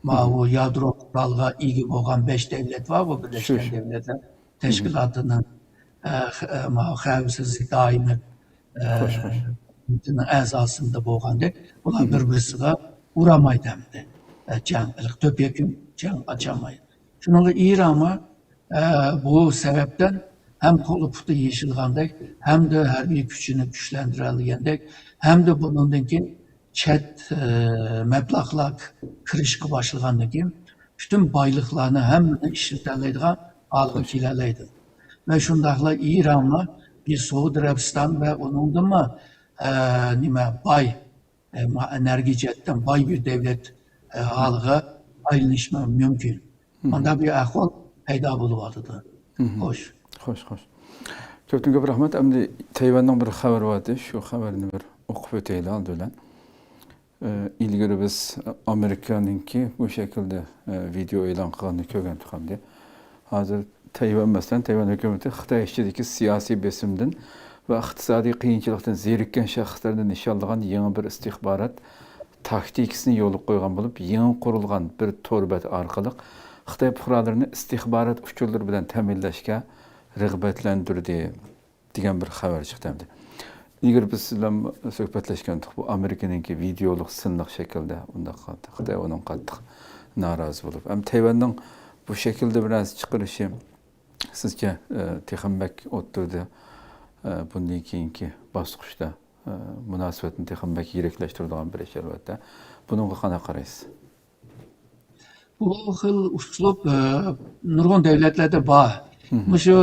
ماۋۇ يادرو قورالغا ئىگە بولغان بەش دەۋلەت بار، بۇ بىرلەشكەن دەۋلەتلەر تەشكىلاتىنىڭ، ئە، خ-، ئە، ماۋۇ خەۋپسىزلىك دائىمىي، ئە، خوش، خوش. كومىتېتىنىڭ ئەزاسىندا بولغاندەك، بۇلار بىر-بىرسىگە ئۇرالمايدۇ ئەمدى. ئە، جەڭ، تۆپيەكۈن جەڭ ئاچالمايدۇ. شۇنىڭغا ئىرانمۇ ئە، بۇ سەۋەبتىن ھەم قولى پۇتى يېشىلغاندەك، ھەمدە ھەربىي كۈچىنى كۈچلەندۈرەلىگەندەك، ھەمدە بۇنىڭدىن كېيىن چەت، ئە، مەبلەغلەر كىرىشكە باشلىغاندىن كېيىن، پۈتۈن بايلىقلارنى ھەممىنى ئىشلىتەلەيدىغان ھالغا كېلەلەيدۇ. ۋە شۇنداقلا ئىرانمۇ بىر سەئۇدى ئەرەبىستان ۋە ئۇنىڭدىنمۇ، ئە، نېمە، باي ئە، ما-، ئېنېرگىيە جەھەتتىن باي بىر دەۋلەت، ئە، ھالىغا ئايلىنىشى مۇمكىن. مانداق بىر ئەھۋال پەيدا بولۇۋاتىدۇ. خوش. خوش، خوش. كۆپتىن كۆپ رەھمەت. ئەمدى تەيۋەننىڭ بىر خەۋىرى بار ئىدى. شۇ خەۋەرنى بىر ئوقۇپ ئۆتەيلى ئالدى بىلەن. ئە، ئىلگىرى بىز ئامېرىكانىڭكى بۇ شەكىلدە، ئە، ۋىدېئو ئېلان قىلغىنىنى كۆرگەنتۇق ئەمدى. ھازىر تەيۋەن، مەسىلەن، تەيۋەن ھۆكۈمىتى خىتاي ئىچىدىكى سىياسىي بېسىمدىن ۋە ئىقتىسادىي قىيىنچىلىقتىن زېرىككەن شەخسلەرنى نىشانلىغان يېڭى بىر ئىستىخبارات تاكتىكىسىنى يولغا قويغان بولۇپ، يېڭى قۇرۇلغان بىر تور بەت ئارقىلىق خىتاي پۇقرالىرىنى ئىستىخبارات ئۇچۇرلىرى بىلەن تەمىنلەشكە رىغبەتلەندۈردى، دېگەن بىر خەۋەر چىقتى ئەمدى. ئىلگىرى بىز سىز بىلەن سۆھبەتلەشكەنتۇق، بۇ ئامېرىكىنىڭكى ۋىدېئولۇق سىنلىق شەكىلدە ئۇنداق قىلدى. خىتاي ئۇنىڭ قاتتىق نارازى بولۇپ. ئەمدى تەيۋەننىڭ بۇ شەكىلدە بىر نەرسە چىقىرىشى سىزچە، ئە، تېخىمۇ بەك ئوتتۇرىدا، ئە، بۇندىن كېيىنكى باسقۇچتا، ئە، مۇناسىۋەتنى تېخىمۇ بەك يىرىكلەشتۈرىدىغان بىر ئىش، ئەلۋەتتە. بۇنىڭغا قانداق قارايسىز؟ بۇ خىل ئۇسلۇب، ئە، نۇرغۇن دۆلەتلەردە بار. مۇشۇ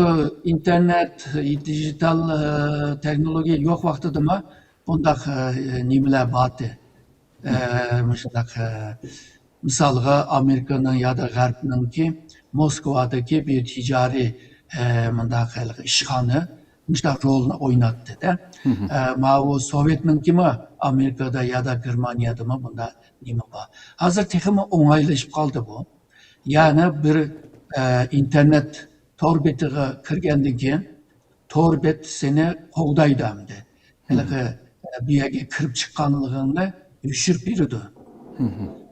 ئىنتېرنېت، دىجىتال، ئە، تېخنولوگىيە يوق ۋاقتىدىمۇ بۇنداق، ئە، نېمىلەر بارتى. ئە، مۇشۇنداق، ئە، مىسالغا، ئامېرىكىنىڭ يادا غەربنىڭكى موسكۋادىكى بىر تىجارىي، ئە، مۇنداق ھېلىقى ئىشخانا مۇشۇنداق رولنى ئويناتتى-دە. ئە، ماۋۇ سوۋېتنىڭكىمۇ ئامېرىكىدا يادا گېرمانىيەدىمۇ بۇنداق نېمە بار. ھازىر تېخىمۇ ئوڭايلىشىپ قالدى بۇ. يەنى بىر، ئە، ئىنتېرنېت تور بېتىغا كىرگەندىن كېيىن، تور بەت سېنى قوغدايدۇ ئەمدى. ھېلىقى، ئە، بۇ يەرگە كىرىپ چىققانلىقىڭنى يوشۇرۇپ بېرىدۇ.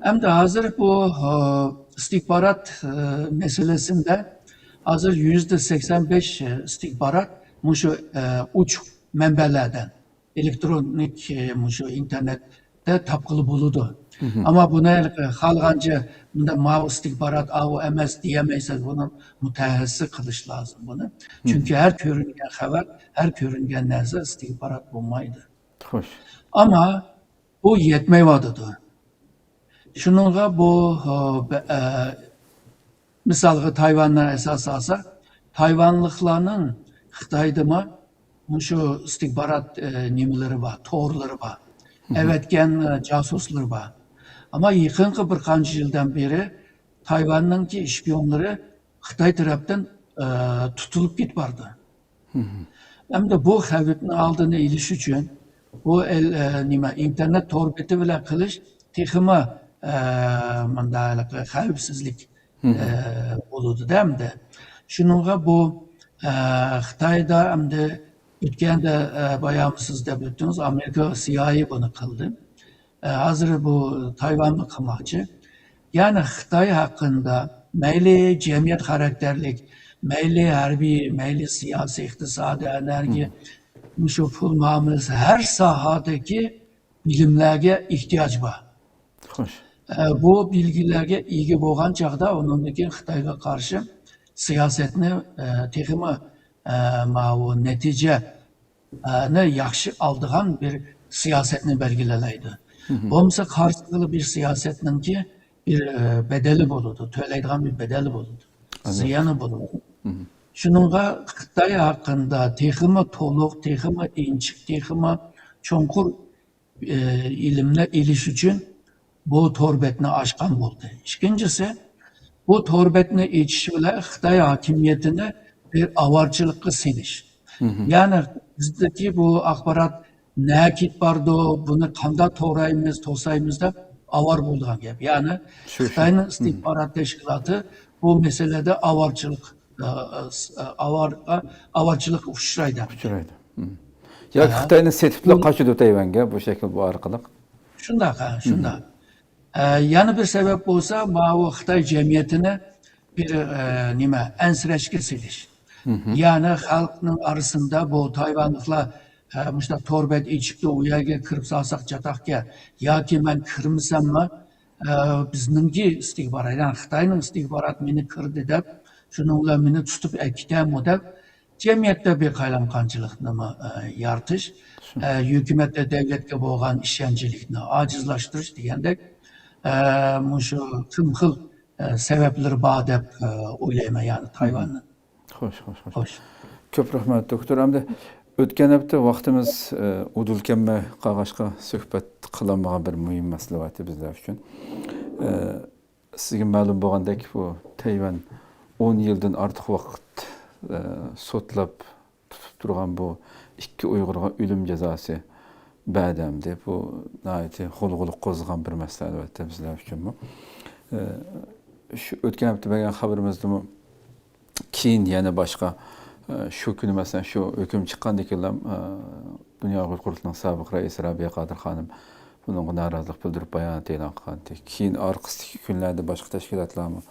ئەمدى ھازىر بۇ، ئە، ئىستىخبارات، ئە، مەسىلىسىندە ھازىر يۈزدە سەكسەن بەش ئىستىخبارات مۇشۇ، ئە، ئوچۇق مەنبەلەردىن، ئېلېكترونىك، ئە، مۇشۇ ئىنتېرنېتتە تاپقىلى بولىدۇ. ئەمما بۇنى خالىغانچە مۇنداق ماۋۇ ئىستىخبارات، ئاۋۇ ئەمەس دېيەلمەيسىز. بۇنى مۇتەخەسسىس قىلىش لازىم بۇنى. چۈنكى ھەر كۆرۈنگەن خەۋەر، ھەر كۆرۈنگەن نەرسە ئىستىخبارات بولمايدۇ. خوش. ئەمما بۇ يەتمەيۋاتىدۇ. شۇنىڭغا بۇ، ئە، بە-، ئە، مىسالغا، تايۋاننى ئاساس ئالساق، تايۋانلىقلارنىڭ خىتايدىمۇ مۇشۇ ئىستىخبارات، ئە، نېمىلىرى بار، تورلىرى بار. ئەۋەتكەن، ئە، جاسۇسلىرى بار. ئەمما يېقىنقى بىر قانچە يىلدىن بېرى تايۋاننىڭكى شپىيونلىرى خىتاي تەرەپتىن، ئە، تۇتۇلۇپ كېتىپ بارىدۇ. ئەمدى بۇ خەۋپنىڭ ئالدىنى ئېلىش ئۈچۈن بۇ ئەل-، ئە، نېمە، ئىنتېرنېت تور بېتى بىلەن قىلىش تېخىمۇ، ئە، مۇنداق خەۋپسىزلىك، ئە، بولىدۇ-دە ئەمدى. شۇنىڭغا بۇ، ئە، خىتايدا ئەمدى ئۆتكەندە، ئە، بايام سىز دەپ ئۆتتىڭىز، ئامېرىكا سىئايئېي بۇنى قىلدى. ئە، ھازىر بۇ تايۋانمۇ قىلماقچى. يەنى خىتاي ھەققىدە مەيلى جەمئىيەت خاراكتېرلىك، مەيلى ھەربىي، مەيلى سىياسىي، ئىقتىسادىي، ئېنېرگىيە، مۇشۇ پۇل مۇئامىلىسى، ھەر ساھەدىكى بىلىملەرگە ئېھتىياج بار. خوش. ئە، بۇ بىلگىلەرگە ئىگە بولغان چاغدا ئۇنىڭدىن كېيىن خىتايغا قارشى سىياسەتنى، ئە، تېخىمۇ، ئە، ماۋۇ نەتىجە، ئە، نى ياخشى ئالىدىغان بىر سىياسەتنى بەلگىلەلەيدۇ. بولمىسا قارشىلىقى بىر سىياسەتنىڭكى بىر، ئە، بەدىلى بولىدۇ، تۆلەيدىغان بىر بەدىلى بولىدۇ، زىيانى بولىدۇ. شۇنىڭغا خىتاي ھەققىدە تېخىمۇ تولۇق، تېخىمۇ ئىنچىكە، تېخىمۇ چوڭقۇر ئى، ئىلىمنى ئېلىش ئۈچۈن بۇ تور بەتنى ئاچقان بولدى. ئىككىنچىسى، بۇ تور بەتنى ئېچىش بىلەن خىتاي ھاكىمىيىتىنى بىر ئاۋارىچىلىققا سېلىش. يەنى بىزدىكى بۇ ئاخبارات نەگە كېتىپ بارىدۇ، بۇنى قانداق تورايمىز، توسايمىز دەپ ئاۋارە بولىدىغان گەپ. يەنى خىتاينىڭ ئىستىخبارات تەشكىلاتى بۇ مەسىلىدە ئاۋارىچىلىق، ئاۋارە، ئاۋارىچىلىققا ئۇچرايدۇ. ئۇچرايدۇ. ياكى خىتاينى سېتىپلا قاچىدۇ تەيۋەنگە بۇ شەكىل، بۇ ئارقىلىق. شۇنداق، ھە، شۇنداق. ئە، يەنە بىر سەۋەب بولسا، ماۋۇ خىتاي جەمئىيىتىنى بىر، ئە، نېمە، ئەنسىرەشكە سېلىش. يەنى خەلقنىڭ ئارىسىندا بۇ تايۋانلىقلار، ئە، مۇشۇنداق تور بەت ئېچىپتۇ، ئۇ يەرگە كىرىپ سالساق چاتاقكەن ياكى مەن كىرمىسەممۇ، ئە، بىزنىڭكى ئىستىخبارات، يەنى خىتاينىڭ ئىستىخباراتى مېنى كىردى دەپ، شۇنىڭ بىلەن مېنى تۇتۇپ ئەكېتەممۇ دەپ، جەمئىيەتتە بىر قايلامقانچىلىقنىمۇ، ئە، يارىتىش، ئە، ھۆكۈمەت ۋە دۆلەتكە بولغان ئىشەنچلىكنى ئاجىزلاشتۇرۇش دېگەندەك، ئە، مۇشۇ خىل خىل، ئە، سەۋەبلىرى بار دەپ، ئە، ئويلايمەن، يەنى تايۋاننىڭ. خوش، خوش، خوش. خوش. كۆپ رەھمەت، دوكتور. ئەمدى ئۆتكەن ھەپتە ۋاقتىمىز، ئە، ئۇدۇل كەلمەي قالغاچقا، سۆھبەت قىلالمىغان بىر مۇھىم مەسىلە بار ئىدى بىزلەر ئۈچۈن. ئە، سىزگە مەلۇم بولغاندەك، بۇ تەيۋەن ئون يىلدىن ئارتۇق ۋاقىت، ئە، سوتلاپ تۇتۇپ تۇرغان بۇ ئىككى ئۇيغۇرغا ئۆلۈم جازاسى بەردى ئەمدى. بۇ ناھايىتى غۇلغۇلا قوزغىغان بىر مەسىلە، ئەلۋەتتە، بىزلەر ئۈچۈنمۇ. ئە، شۇ ئۆتكەن ھەپتە بەرگەن خەۋىرىمىزدىمۇ كېيىن يەنە باشقا، ئە، شۇ كۈنى، مەسىلەن، شۇ ھۆكۈم چىققاندىن كېيىنلا، ئە، دۇنيا ئۇيغۇر قۇرۇلتىيىنىڭ سابىق رەئىسى رابىيە قادىر خانىم بۇنىڭغا نارازىلىق بىلدۈرۈپ بايانات ئېلان قىلغانىدى. كېيىن ئارقىسىدىكى كۈنلەردە باشقا تەشكىلاتلارمۇ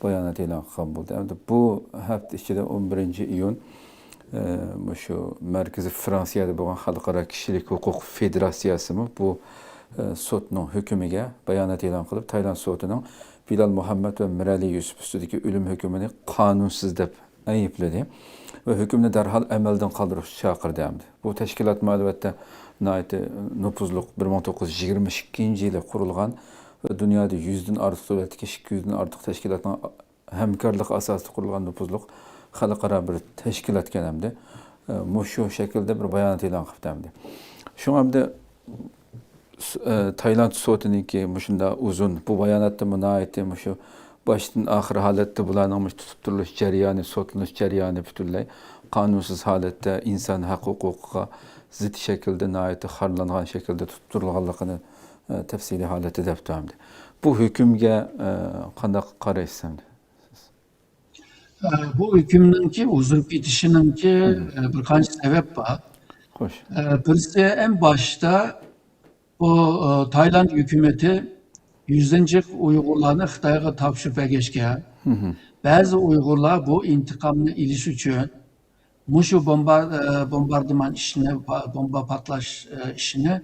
بايانات ئېلان قىلغان بولدى. ئەمدى بۇ ھەپتە ئىچىدە، ئون بىرىنچى ئىيۇن، ئە، مۇشۇ مەركىزى فرانسىيەدە بولغان خەلقئارا كىشىلىك ھوقۇق فېدېراتسىيەسىمۇ بۇ، ئە، سوتنىڭ ھۆكمىگە بايانات ئېلان قىلىپ، تايلاند سوتىنىڭ بىلال مۇھەممەد ۋە مىرەلى يۈسۈپ ئۈستىدىكى ئۆلۈم ھۆكمىنى قانۇنسىز دەپ ئەيىبلىدى ۋە ھۆكۈمنى دەرھال ئەمەلدىن قالدۇرۇشقا چاقىردى ئەمدى. بۇ تەشكىلاتمۇ، ئەلۋەتتە، ناھايىتى نوپۇزلۇق، بىر مىڭ توققۇز يۈز يىگىرمە ئىككىنچى يىلى قۇرۇلغان ۋە دۇنيادا يۈزدىن ئارتۇق دۆلەتتىكى ئىككى يۈزدىن ئارتۇق تەشكىلاتنىڭ ھەمكارلىقى ئاساسىدا قۇرۇلغان نوپۇزلۇق خەلقئارا بىر تەشكىلاتكەن ئەمدى. مۇشۇ شەكىلدە بىر بايانات ئېلان قىپتۇ ئەمدى. شۇڭا ئەمدى س-، ئە، تايلاند سوتىنىڭكى مۇشۇنداق ئۇزۇن، بۇ باياناتتىمۇ ناھايىتى مۇشۇ باشتىن ئاخىر ھالەتتە بۇلارنىڭ مۇشۇ تۇتۇپ تۇرۇلۇش جەريانى، سوتلىنىش جەريانى پۈتۈنلەي قانۇنسىز ھالەتتە، ئىنسان ھەق ھوقۇقىغا زىت شەكىلدە، ناھايىتى خارلانغان شەكىلدە تۇتۇپ تۇرۇلغانلىقىنى، ئە، تەپسىلىي ھالەتتە دەپتۇ ئەمدى. بۇ ھۆكۈمگە، ئە، قانداق قارايسىز ئەمدى؟ ئە، بۇ ھۆكۈمنىڭكى ئۇزىرىپ كېتىشىنىڭكى، ئە، بىر قانچە سەۋەب بار. خوش. ئە، بىرسى، ئەڭ باشتا بۇ، ئە، تايلاند ھۆكۈمىتى يۈزدىن جىق ئۇيغۇرلارنى خىتايغا تاپشۇرۇپ بەرگەچكە، بەزى ئۇيغۇرلار بۇ ئىنتىقامنى ئېلىش ئۈچۈن مۇشۇ بومبا-، ئە، بومباردىمان ئىشىنى، پا-، بومبا پارتلاش، ئە، ئىشىنى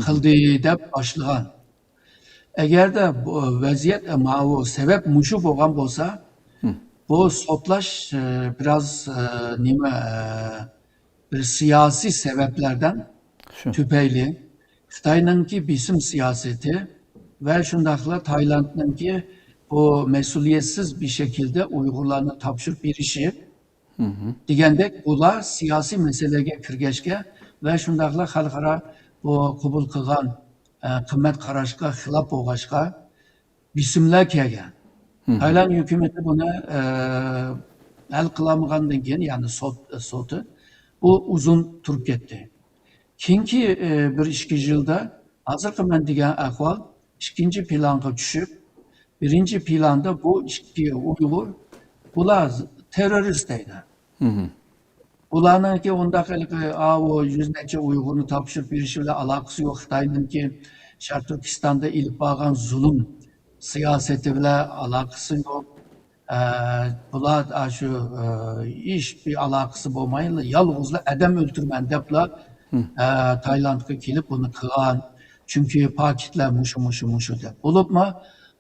قىلدى دەپ باشلىغان. ئەگەردە بۇ ۋەزىيەت، ماۋۇ سەۋەب مۇشۇ بولغان بولسا، بۇ سوتلاش، ئە، بىراز، ئە، نېمە، ئە، بىر سىياسىي سەۋەبلەردىن تۈپەيلى خىتاينىڭكى بېسىم سىياسىتى ۋە شۇنداقلا تايلاندنىڭكى بۇ مەسئۇلىيەتسىز بىر شەكىلدە ئۇيغۇرلارنى تاپشۇرۇپ بېرىشى، دېگەندەك، بۇلار سىياسىي مەسىلىگە كىرگەچكە ۋە شۇنداقلا خەلقئارا بۇ قوبۇل قىلغان، ئە، قىممەت قاراشقا خىلاپ بولغاچقا، بېسىملەر كەلگەن. تايلاند ھۆكۈمىتى بۇنى، ئە، ھەل قىلالمىغاندىن كېيىن، يەنى سوت، سوتى، بۇ ئۇزۇن تۇرۇپ كەتتى. كېيىنكى، ئى، بىر ئىككى يىلدا ھازىرقى مەن دېگەن ئەھۋال ئىككىنچى پىلانغا چۈشۈپ، بىرىنچى پىلاندا بۇ ئىككى ئۇيغۇر، بۇلار تېررورىست دەيدۇ. بۇلارنىڭكى ئۇنداق ھېلىقى، ئاۋۇ يۈز نەچچە ئۇيغۇرنى تاپشۇرۇپ بېرىشى بىلەن ئالاقىسى يوق. خىتاينىڭكى شەرقىي تۈركىستاندا ئېلىپ بارغان زۇلۇم سىياسىتى بىلەن ئالاقىسى يوق. ئە، بۇلار، ئە، شۇ، ئە، ھېچ بىر ئالاقىسى بولماي، يالغۇزلا ئادەم ئۆلتۈرىمەن دەپلا، ئە، تايلاندقا كېلىپ بۇنى قىلغان. چۈنكى پاكىتلار مۇشۇ، مۇشۇ، مۇشۇ دەپ. بولۇپمۇ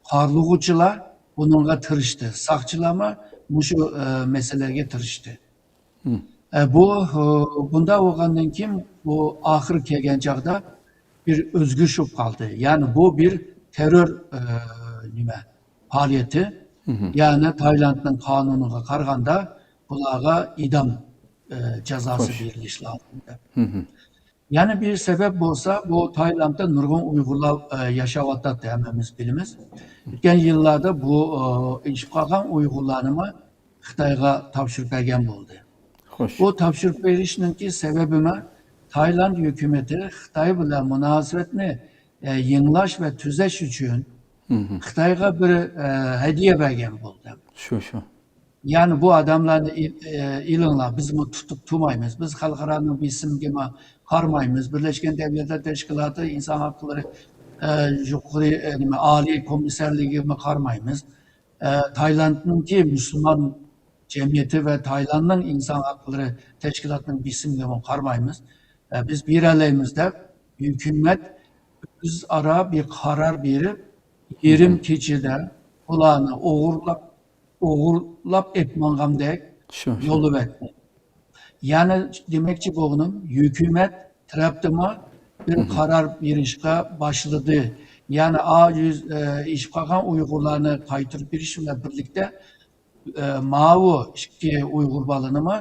قارلىغۇچىلار بۇنىڭغا تىرىشتى. ساقچىلارمۇ مۇشۇ، ئە، مەسىلىگە تىرىشتى. ئە، بۇ، ئە، بۇنداق بولغاندىن كېيىن، بۇ ئاخىرى كەلگەن چاغدا بىر ئۆزگىرىش بولۇپ قالدى. يەنى بۇ بىر تېررور، ئە، نېمە، پائالىيىتى. يەنى تايلاندنىڭ قانۇنىغا قارىغاندا بۇلارغا ئىدام، ئە، جازاسى بېرىلىشى لازىم دەپ. يەنە بىر سەۋەب بولسا، بۇ تايلاندتا نۇرغۇن ئۇيغۇرلار، ئە، ياشاۋاتاتتى، ھەممىمىز بىلىمىز. ئۆتكەن يىللاردا بۇ، ئە، ئېشىپ قالغان ئۇيغۇرلارنىمۇ خىتايغا تاپشۇرۇپ بەرگەن بولدى. خوش. بۇ تاپشۇرۇپ بېرىشنىڭكى سەۋەبىمۇ تايلاند ھۆكۈمىتى خىتاي بىلەن مۇناسىۋەتنى، ئە، يېڭىلاش ۋە تۈزەش ئۈچۈن خىتايغا بىر، ئە، ھەدىيە بەرگەن بولدى. شۇ، شۇ. يەنى بۇ ئادەملەرنى ئېل-، ئېلىڭلار، بىزمۇ تۇتۇپ تۇرمايمىز. بىز خەلقئارانىڭ بېسىمىگىمۇ قارىمايمىز. بىرلەشكەن دەۋلەتلەر تەشكىلاتى ئىنسان ھەقلىرى، ئە، يۇقىرى، ئە، نېمە، ئالىي كومىسسارلىقىغىمۇ قارىمايمىز. ئە، تايلاندنىڭكى مۇسۇلمان جەمئىيىتى ۋە تايلاندنىڭ ئىنسان ھەقلىرى تەشكىلاتىنىڭ بېسىمىگىمۇ قارىمايمىز. ئە، بىز بېرەلەيمىز دەپ، ھۆكۈمەت ئۆزئارا بىر قارار بېرىپ، يېرىم كېچىدە ئۇلارنى ئوغرىلاپ، ئوغرىلاپ ئېلىپ ماڭغاندەك شۇ، شۇ. يوللىۋەتتى. يەنى دېمەكچى بولغىنىم، ھۆكۈمەت تەرەپتىنمۇ بىر قارار بېرىشقا باشلىدى. يەنى ئا يۈز، ئە، ئېشىپ قالغان ئۇيغۇرلارنى قايتۇرۇپ بېرىش بىلەن بىرلىكتە، ئە، ماۋۇ ئىككى ئۇيغۇر بالىنىمۇ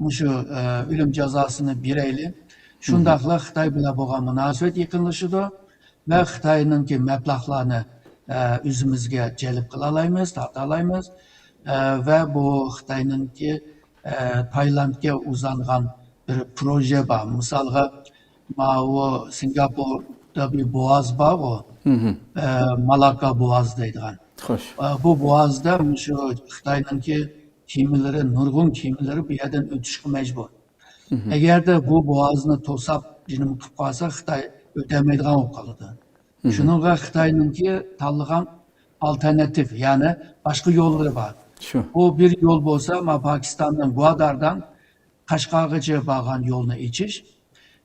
مۇشۇ، ئە، ئۆلۈم جازاسىنى بېرەيلى. شۇنداقلا خىتاي بىلەن بولغان مۇناسىۋەت يېقىنلىشىدۇ ۋە خىتاينىڭكى مەبلەغلەرنى، ئە، ئۆزىمىزگە جەلپ قىلالايمىز، تارتالايمىز. ئە، ۋە بۇ خىتاينىڭكى، ئە، تايلاندقا ئۇزانغان بىر پروژە بار. مىسالغا، ماۋۇ سىنگاپوردا بىر بوغاز بارغۇ، ئە، مالاكا بوغازى دەيدىغان. خوش. ئە، بۇ بوغازدا مۇشۇ خىتاينىڭكى كېمىلىرى، نۇرغۇن كېمىلىرى بۇ يەردىن ئۆتۈشكە مەجبۇر. ئەگەردە بۇ بوغازنى توساپ، جىنىم قىلىپ قالسا، خىتاي ئۆتەلمەيدىغان بولۇپ قالىدۇ. شۇنىڭغا خىتاينىڭكى تاللىغان ئالتېرناتىپ، يەنى باشقا يوللىرى بار. شۇ. بۇ بىر يول بولسا، ما پاكىستاننىڭ گۋاداردىن قەشقەرگىچە بارغان يولنى ئېچىش.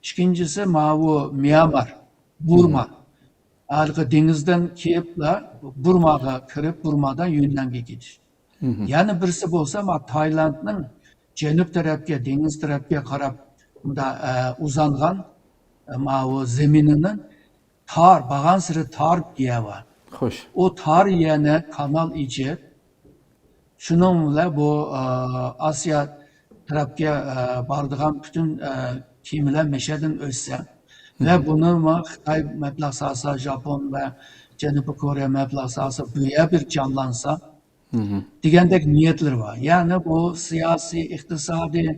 ئىككىنچىسى، ماۋۇ ميانمار، بۇرما. ھېلىقى دېڭىزدىن كېلىپلا بۇرماغا كىرىپ، بۇرمادىن يۈننەنگە كېتىش. يەنە بىرسى بولسا، ما تايلاندنىڭ جەنۇب تەرەپكە، دېڭىز تەرەپكە قاراپ، مۇندا، ئە، ئۇزانغان، ئە، ماۋۇ زېمىنىنىڭ تار، بارغانسېرى تار بىر يەر بار. خوش. ئۇ تار يەرنى كانال ئېچىپ، شۇنىڭ بىلەن بۇ، ئە، ئاسىيا تەرەپكە، ئە، بارىدىغان پۈتۈن، ئە، كېمىلەر مەشەدىن ئۆتسە ۋە بۇنىمۇ خىتاي مەبلەغ سالسا، ژاپون ۋە جەنۇبىي كورېيە مەبلەغ سالسا، بۇ يەر بىر جانلانسا، دېگەندەك نىيەتلىرى بار. يەنى بۇ سىياسىي، ئىقتىسادىي،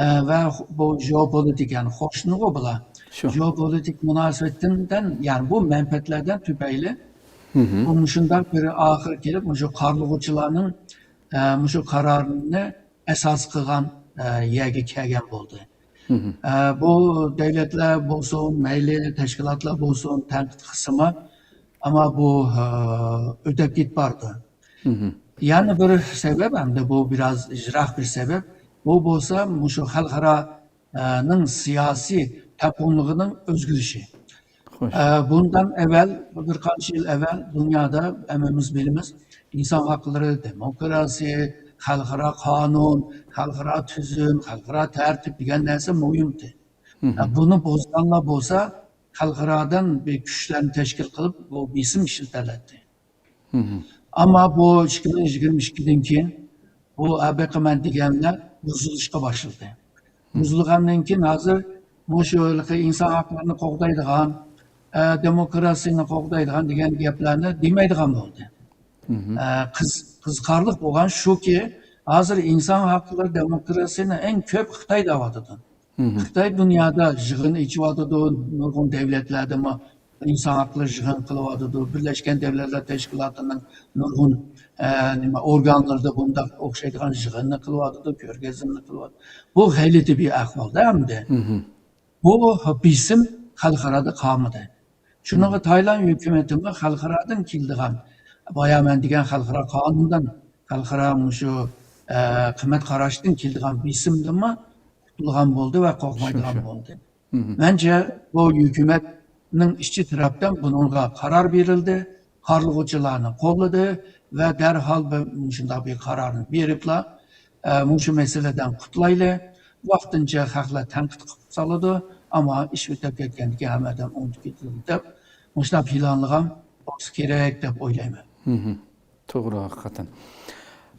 ئە، ۋە خو-، بۇ ژېئوپولىتىك، يەنى قوشنىغۇ بۇلار. شۇ. ژېئوپولىتىك مۇناسىۋەتتىن، يەنى بۇ مەنپەئەتلەردىن تۈپەيلى، بۇ مۇشۇنداق بىر ئاخىرى كېلىپ، مۇشۇ قارلىغۇچىلارنىڭ، ئە، مۇشۇ قارارىنى ئاساس قىلغان، ئە، يەرگە كەلگەن بولدى. ئە، بۇ دۆلەتلەر بولسۇن، مەيلى تەشكىلاتلار بولسۇن، تەنقىد قىلسىمۇ، ئەمما بۇ، ئە، ئۆتەپ كېتىپ بارىدۇ. يەنە بىر سەۋەب، ئەمدى بۇ بىراز يىراق بىر سەۋەب. بۇ بولسا مۇشۇ خەلقئارانىڭ سىياسىي تەپئۇللۇقىنىڭ ئۆزگىرىشى. خوش. ئە، بۇندىن ئەۋۋەل، بىر قانچە يىل ئەۋۋەل دۇنيادا ھەممىمىز بىلىمىز، ئىنسان ھەقلىرى، دېموكراتىيە، خەلقئارا قانۇن، خەلقئارا تۈزۈم، خەلقئارا تەرتىپ دېگەن نەرسە مۇھىمتى. ئە، بۇنى بۇزغانلار بولسا، خەلقئارادىن بىر كۈچلەرنى تەشكىل قىلىپ، بۇ بېسىم ئىشلىتەلەيتتى. ئەمما بۇ ئىككى مىڭ يىگىرمە ئىككىدىن كېيىن بۇ ئەبىقىمەن دېگەنلەر بۇزۇلۇشقا باشلىدى. بۇزۇلغاندىن كېيىن ھازىر مۇشۇ ھېلىقى ئىنسان ھەقلىرىنى قوغدايدىغان، ئە، دېموكراتىيەنى قوغدايدىغان دېگەن گەپلەرنى دېمەيدىغان بولدى. ئە، قىز-، قىزىقارلىق بولغان شۇكى، ھازىر ئىنسان ھەقلىرى، دېموكراتىيەنى ئەڭ كۆپ خىتاي دەۋاتىدۇ. خىتاي دۇنيادا يىغىن ئېچىۋاتىدۇ، نۇرغۇن دۆلەتلەردىمۇ ئىنسان ھەقلىرى يىغىن قىلىۋاتىدۇ. بىرلەشكەن دۆلەتلەر تەشكىلاتىنىڭ نۇرغۇن، ئە، نېمە، ئورگانلىرىدا بۇنداق ئوخشايدىغان يىغىننى قىلىۋاتىدۇ، كۆرگەزمىنى قىلىۋاتىدۇ. بۇ غەلىتە بىر ئەھۋالدا ئەمدى. بۇ بېسىم خەلقئارادا قالمىدى. شۇنىڭغا تايلاند ھۆكۈمىتىمۇ خەلقئارادىن كېلىدىغان، بايا مەن دېگەن خەلقئارا قانۇندىن، خەلقئارا مۇشۇ، ئە، قىممەت قاراشتىن كېلىدىغان بېسىمدىنمۇ قۇتۇلغان بولدى ۋە قورقمايدىغان شۇ، شۇ. بولدى. مەنچە، بۇ ھۆكۈمەتنىڭ ئىچى تەرەپتىن بۇنىڭغا قارار بېرىلدى، قارلىغۇچىلارنى قوللىدى ۋە دەرھال بىر مۇشۇنداق بىر قارارنى بېرىپلا، ئە، مۇشۇ مەسىلىدىن قۇتۇلايلى، ۋاقتىنچە خەقلەر تەنقىد قىلىپ سالىدۇ، ئەمما ئىش ئۆتۈپ كەتكەندىن كېيىن ھەممە ئادەم ئۇنتۇپ كېتىدۇ دەپ، مۇشۇنداق پىلانلىغان بولسا كېرەك دەپ ئويلايمەن. توغرا، ھەقىقەتەن.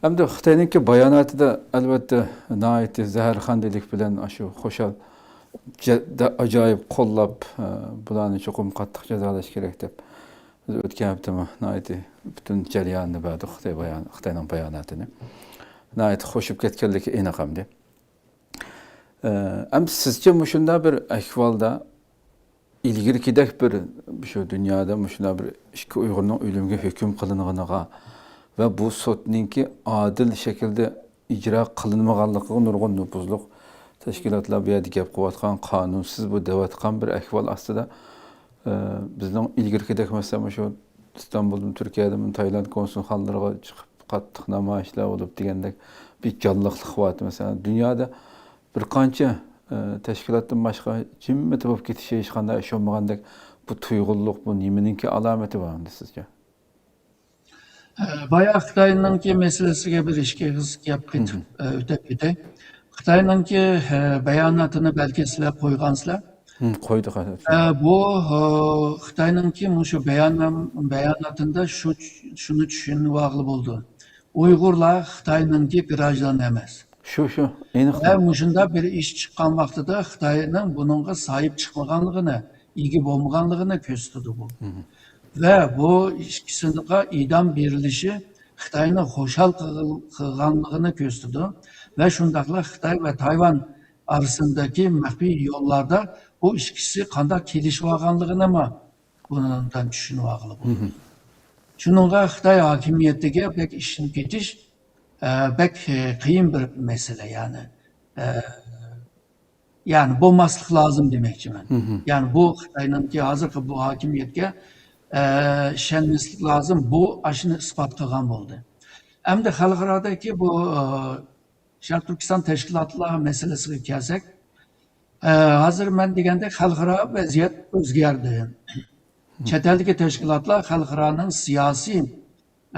ئەمدى خىتاينىڭكى باياناتىدا، ئەلۋەتتە، ناھايىتى زەھەرخەندىلىك بىلەن ئاشۇ خۇشال جە-، دە-، ئاجايىپ قوللاپ، ئە، بۇلارنى چوقۇم قاتتىق جازالاش كېرەك دەپ، بىز ئۆتكەن ھەپتىمۇ ناھايىتى پۈتۈن جەريانىنى بەردۇق، خىتاي بايان-، خىتاينىڭ باياناتىنى. ناھايىتى خوشۇپ كەتكەنلىكى ئېنىق ئەمدى. ئە، ئەمدى سىزچە مۇشۇنداق بىر ئەھۋالدا ئىلگىرىكىدەك بىر، شۇ دۇنيادا مۇشۇنداق بىر ئىككى ئۇيغۇرنىڭ ئۆلۈمگە ھۆكۈم قىلىنغىنىغا ۋە بۇ سوتنىڭكى ئادىل شەكىلدە ئىجرا قىلىنمىغانلىقىغا نۇرغۇن نوپۇزلۇق تەشكىلاتلار بۇ يەردە گەپ قىلىۋاتقان، قانۇنسىز بۇ دەۋاتقان بىر ئەھۋال ئاستىدا، ئە، بىزنىڭ ئىلگىرىكىدەك، مەسىلەن، مۇشۇ ئىستانبۇلدىن، تۈركىيەدىن تايلاند كونسۇلخانىلىرىغا چىقىپ قاتتىق نامايىشلار بولۇپ دېگەندەك بىر جانلىقلىق بار. مەسىلەن، دۇنيادا بىر قانچە، ئە، تەشكىلاتتىن باشقا جىممىتى بولۇپ كېتىشى، ھېچقانداق ئىش بولمىغاندەك، بۇ تۇيغۇلۇق، بۇ نېمىنىڭكى ئالامىتى بار ئەمدى سىزچە؟ ئە، بايا خىتاينىڭكى مەسىلىسىگە بىر ئىككى ئېغىز گەپ قېتىپ، ئە، ئۆتۈپ كېتەي. خىتاينىڭكى، ئە، باياناتىنى بەلكى سىلەر قويغانسىلەر. ھىم، قويدۇق، ھە. ئە، بۇ، ئە، خىتاينىڭكى مۇشۇ باياننام-، باياناتىندا شۇ، شۇنى چۈشىنىۋالغىلى بولىدۇ. ئۇيغۇرلار خىتاينىڭكى گراژدانى ئەمەس. شۇ، شۇ، ئېنىق. ۋە مۇشۇنداق بىر ئىش چىققان ۋاقتىدا خىتاينىڭ بۇنىڭغا ساھىب چىقمىغانلىقىنى، ئىگە بولمىغانلىقىنى كۆرسىتىدۇ بۇ. مم. ۋە بۇ ئىككىسىغا ئىدام بېرىلىشى خىتاينى خۇشال قىلغان-، قىلغانلىقىنى كۆرسىتىدۇ. ۋە شۇنداقلا خىتاي ۋە تايۋان ئارىسىدىكى مەخپىي يوللاردا بۇ ئىككىسى قانداق كېلىشىۋالغانلىقىنىمۇ بۇنىڭدىن چۈشىنىۋالغىلى بولىدۇ. مم. شۇنىڭغا خىتاي ھاكىمىيىتىگە بەك ئىشىنىپ كېتىش، ئە، بەك، ئە، قىيىن بىر مەسىلە، يەنى، ئە، يەنى بولماسلىق لازىم دېمەكچىمەن. مم. يەنى بۇ خىتاينىڭكى ھازىرقى بۇ ھاكىمىيەتكە، ئە، ئىشەنمەسلىك لازىم. بۇ ئاشۇنى ئىسپات قىلغان بولدى. ئەمدى خەلقئارادىكى بۇ، ئە، شەرقىي تۈركىستان تەشكىلاتلار مەسىلىسىگە كەلسەك، ئە، ھازىر مەن دېگەندەك خەلقئارا ۋەزىيەت ئۆزگەردى. چەت ئەلدىكى تەشكىلاتلار خەلقئارانىڭ سىياسىي،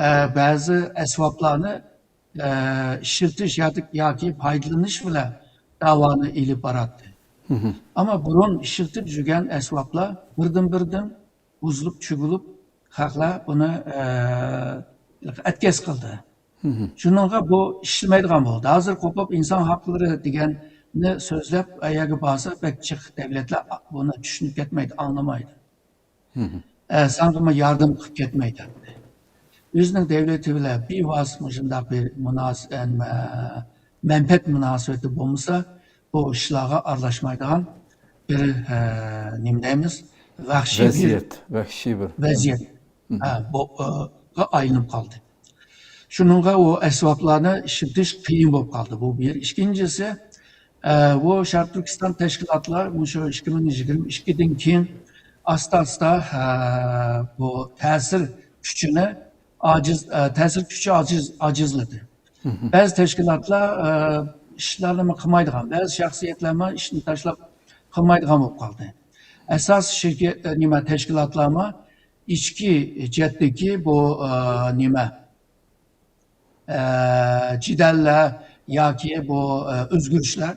ئە، بەزى ئەسۋابلارنى، ئە، ئىشلىتىش ياكى، ياكى پايدىلىنىش بىلەن داۋانى ئېلىپ باراتتى. مم. ئەمما بۇرۇن ئىشلىتىپ يۈرگەن ئەسۋابلار بىردىن-بىردىن بۇزۇلۇپ، چۈگۈلۈپ، خەقلەر بۇنى، ئە، ئەتكەس قىلدى. مم. شۇنىڭغا بۇ ئىشلىمەيدىغان بولدى. ھازىر قوپۇپ ئىنسان ھەقلىرى دېگەننى سۆزلەپ، ئەگەر بارسا، بەك جىق دەۋلەتلەر بۇنى چۈشىنىپ كەتمەيدۇ، ئاڭلىمايدۇ. مم. ئە، ساڭىمۇ ياردەم قىلىپ كەتمەيدۇ. ئۆزىنىڭ دەۋلىتى بىلەن بىۋاسىتە مۇشۇنداق بىر مۇناس-، ئە، مە-، مەنپەئەت مۇناسىۋىتى بولمىسا، بۇ ئىشلارغا ئارىلاشمايدىغان بىر، ئە، نېمە دەيمىز، ۋەھشىي بىر ۋەزىيەت، ۋەھشىي بىر ۋەزىيەت، مم، ئە، بو-، ئە، غا ئايلىنىپ قالدى. شۇنىڭغا ئۇ ئەسۋابلارنى ئىشلىتىش قىيىن بولۇپ قالدى. بۇ بىر. ئىككىنچىسى، ئە، بۇ شەرقىي تۈركىستان تەشكىلاتلار مۇشۇ ئىككى مىڭ يىگىرمە ئىككىدىن كېيىن ئاستا-ئاستا، ئە، بۇ تەسىر كۈچىنى ئاجىز، ئە، تەسىر كۈچى ئاجىز، ئاجىزلىدى. مم. بەزى تەشكىلاتلار، ئە، ئىشلارنىمۇ قىلمايدىغان، بەزى شەخسىيەتلەرمۇ ئىشنى تاشلاپ قىلمايدىغان بولۇپ قالدى. ئاساسىي شىركەت، ئە، نېمە، تەشكىلاتلارمۇ ئىچكى جەھەتتىكى بۇ، ئە، نېمە، ئە، جېدەللەر ياكى بۇ، ئە، ئۆزگىرىشلەر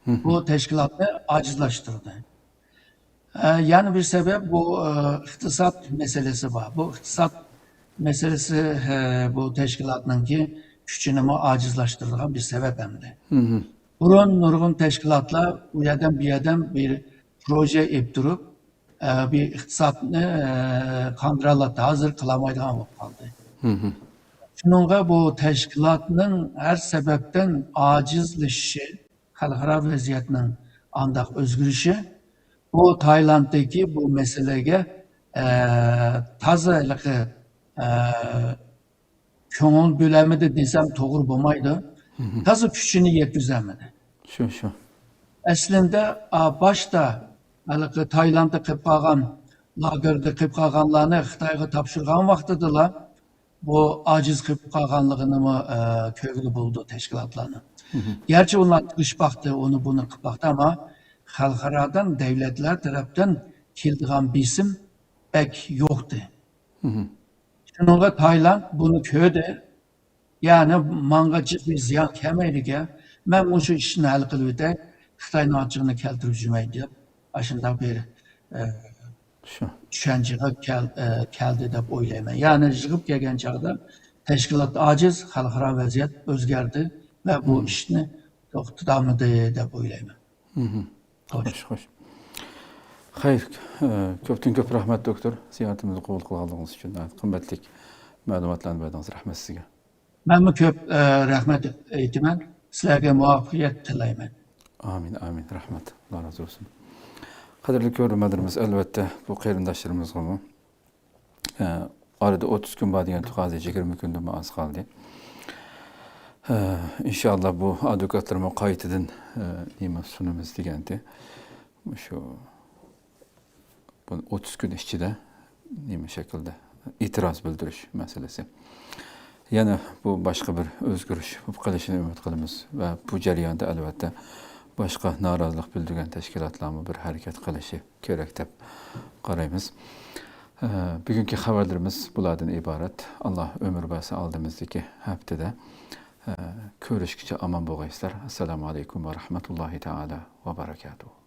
مم، بۇ تەشكىلاتنى ئاجىزلاشتۇردى. ئە، يەنە بىر سەۋەب بۇ، ئە، ئىقتىساد مەسىلىسى بار. بۇ ئىقتىساد مەسىلىسى، ئە، بۇ تەشكىلاتنىڭكى كۈچىنىمۇ ئاجىزلاشتۇرىدىغان بىر سەۋەب ئەمدى. مم. بۇرۇن نۇرغۇن تەشكىلاتلار ئۇ يەردىن بۇ يەردىن بىر پروژە ئېلىپ تۇرۇپ، ئە، بىر ئىقتىسادنى، ئە، قاندۇرالاتتى، ھازىر قىلالمايدىغان بولۇپ قالدى. مم. شۇنىڭغا بۇ تەشكىلاتنىڭ ھەر سەۋەبتىن ئاجىزلىشىشى، خەلقئارا ۋەزىيەتنىڭ ئانداق ئۆزگىرىشى، بۇ تايلاندتىكى بۇ مەسىلىگە، ئە، تازا ھېلىقى، ئە، كۆڭۈل بۆلەلمىدى دېسەم توغرا بولمايدۇ. مم. تازا كۈچىنى يەتكۈزەلمىدى. شۇ، شۇ. ئەسلىندە، ئا، باشتا ھېلىقى تايلاندتا قېلىپ قالغان، لاگېردا قېلىپ قالغانلارنى خىتايغا تاپشۇرغان ۋاقتىدىلا بۇ ئاجىز قېلىپ قالغانلىقىنىمۇ، ئە، كۆرگىلى بولىدۇ تەشكىلاتلارنىڭ. مم. گەرچە ئۇلار تىرىشىپ باقتى، ئۇنى بۇنى قىلىپ باقتى، ئەمما خەلقئارادىن، دەۋلەتلەر تەرەپتىن كېلىدىغان بېسىم بەك يوقتى. مم. شۇنىڭغا تايلاند بۇنى كۆردى. يەنى ماڭا جىق بىر زىيان كەلمەيدىكەن، مەن مۇشۇ ئىشنى ھەل قىلىۋېتەي، خىتاينىڭ ئاچچىقىنى كەلتۈرۈپ يۈرمەي دەپ، ئاشۇنداق بىر، ئە، شۇ. چۈشەنچىگە كەل-، ئە، كەلدى دەپ ئويلايمەن. يەنى يىغىپ كەلگەن چاغدا تەشكىلات ئاجىز، خەلقئارا ۋەزىيەت ئۆزگەردى ۋە بۇ مم. ئىشنى توختىتالمىدى دەپ ئويلايمەن. مم. خوش. خوش، خوش. خەير، ئە، كۆپتىن كۆپ رەھمەت، دوكتور، زىيارىتىمىزنى قوبۇل قىلغانلىقىڭىز ئۈچۈن. ناھايىتى قىممەتلىك مەلۇماتلارنى بەردىڭىز. رەھمەت سىزگە. مەنمۇ كۆپ، ئە، رەھمەت ئېيتىمەن. سىلەرگە مۇۋەپپەقىيەت تىلەيمەن. ئامىن، ئامىن. رەھمەت. ئاللا رازى بولسۇن. قەدىرلىك كۆرۈرمەنلىرىمىز، ئەلۋەتتە، بۇ قېرىنداشلىرىمىزغىمۇ، ئە، ئارىدا ئوتتۇز كۈن بار دېگەن، تۇغازى يىگىرمە كۈندىنمۇ ئاز قالدى. ئە، ئىنشاللا بۇ ئادۋوكاتلارمۇ قايتىدىن، ئە، نېمە سۇنىمىز دېگەنتى. مۇشۇ بۇ ئوتتۇز كۈن ئىچىدە نېمە شەكىلدە ئېتىراز بىلدۈرۈش مەسىلىسى. يەنە بۇ باشقا بىر ئۆزگىرىش بولۇپ قېلىشىنى ئۈمىد قىلىمىز ۋە بۇ جەرياندا، ئەلۋەتتە، باشقا نارازىلىق بىلدۈرگەن تەشكىلاتلارمۇ بىر ھەرىكەت قىلىشى كېرەك دەپ قارايمىز. ئە، بۈگۈنكى خەۋەرلىرىمىز بۇلاردىن ئىبارەت. ئاللا ئۆمۈر بەرسە، ئالدىمىزدىكى ھەپتىدە، ئە، كۆرۈشكىچە ئامان بولغايسىلەر. ئەسسالامۇ ئەلەيكۇم ۋە رەھمەتۇللاھى تائالا ۋە بەرەكاتۇھۇ.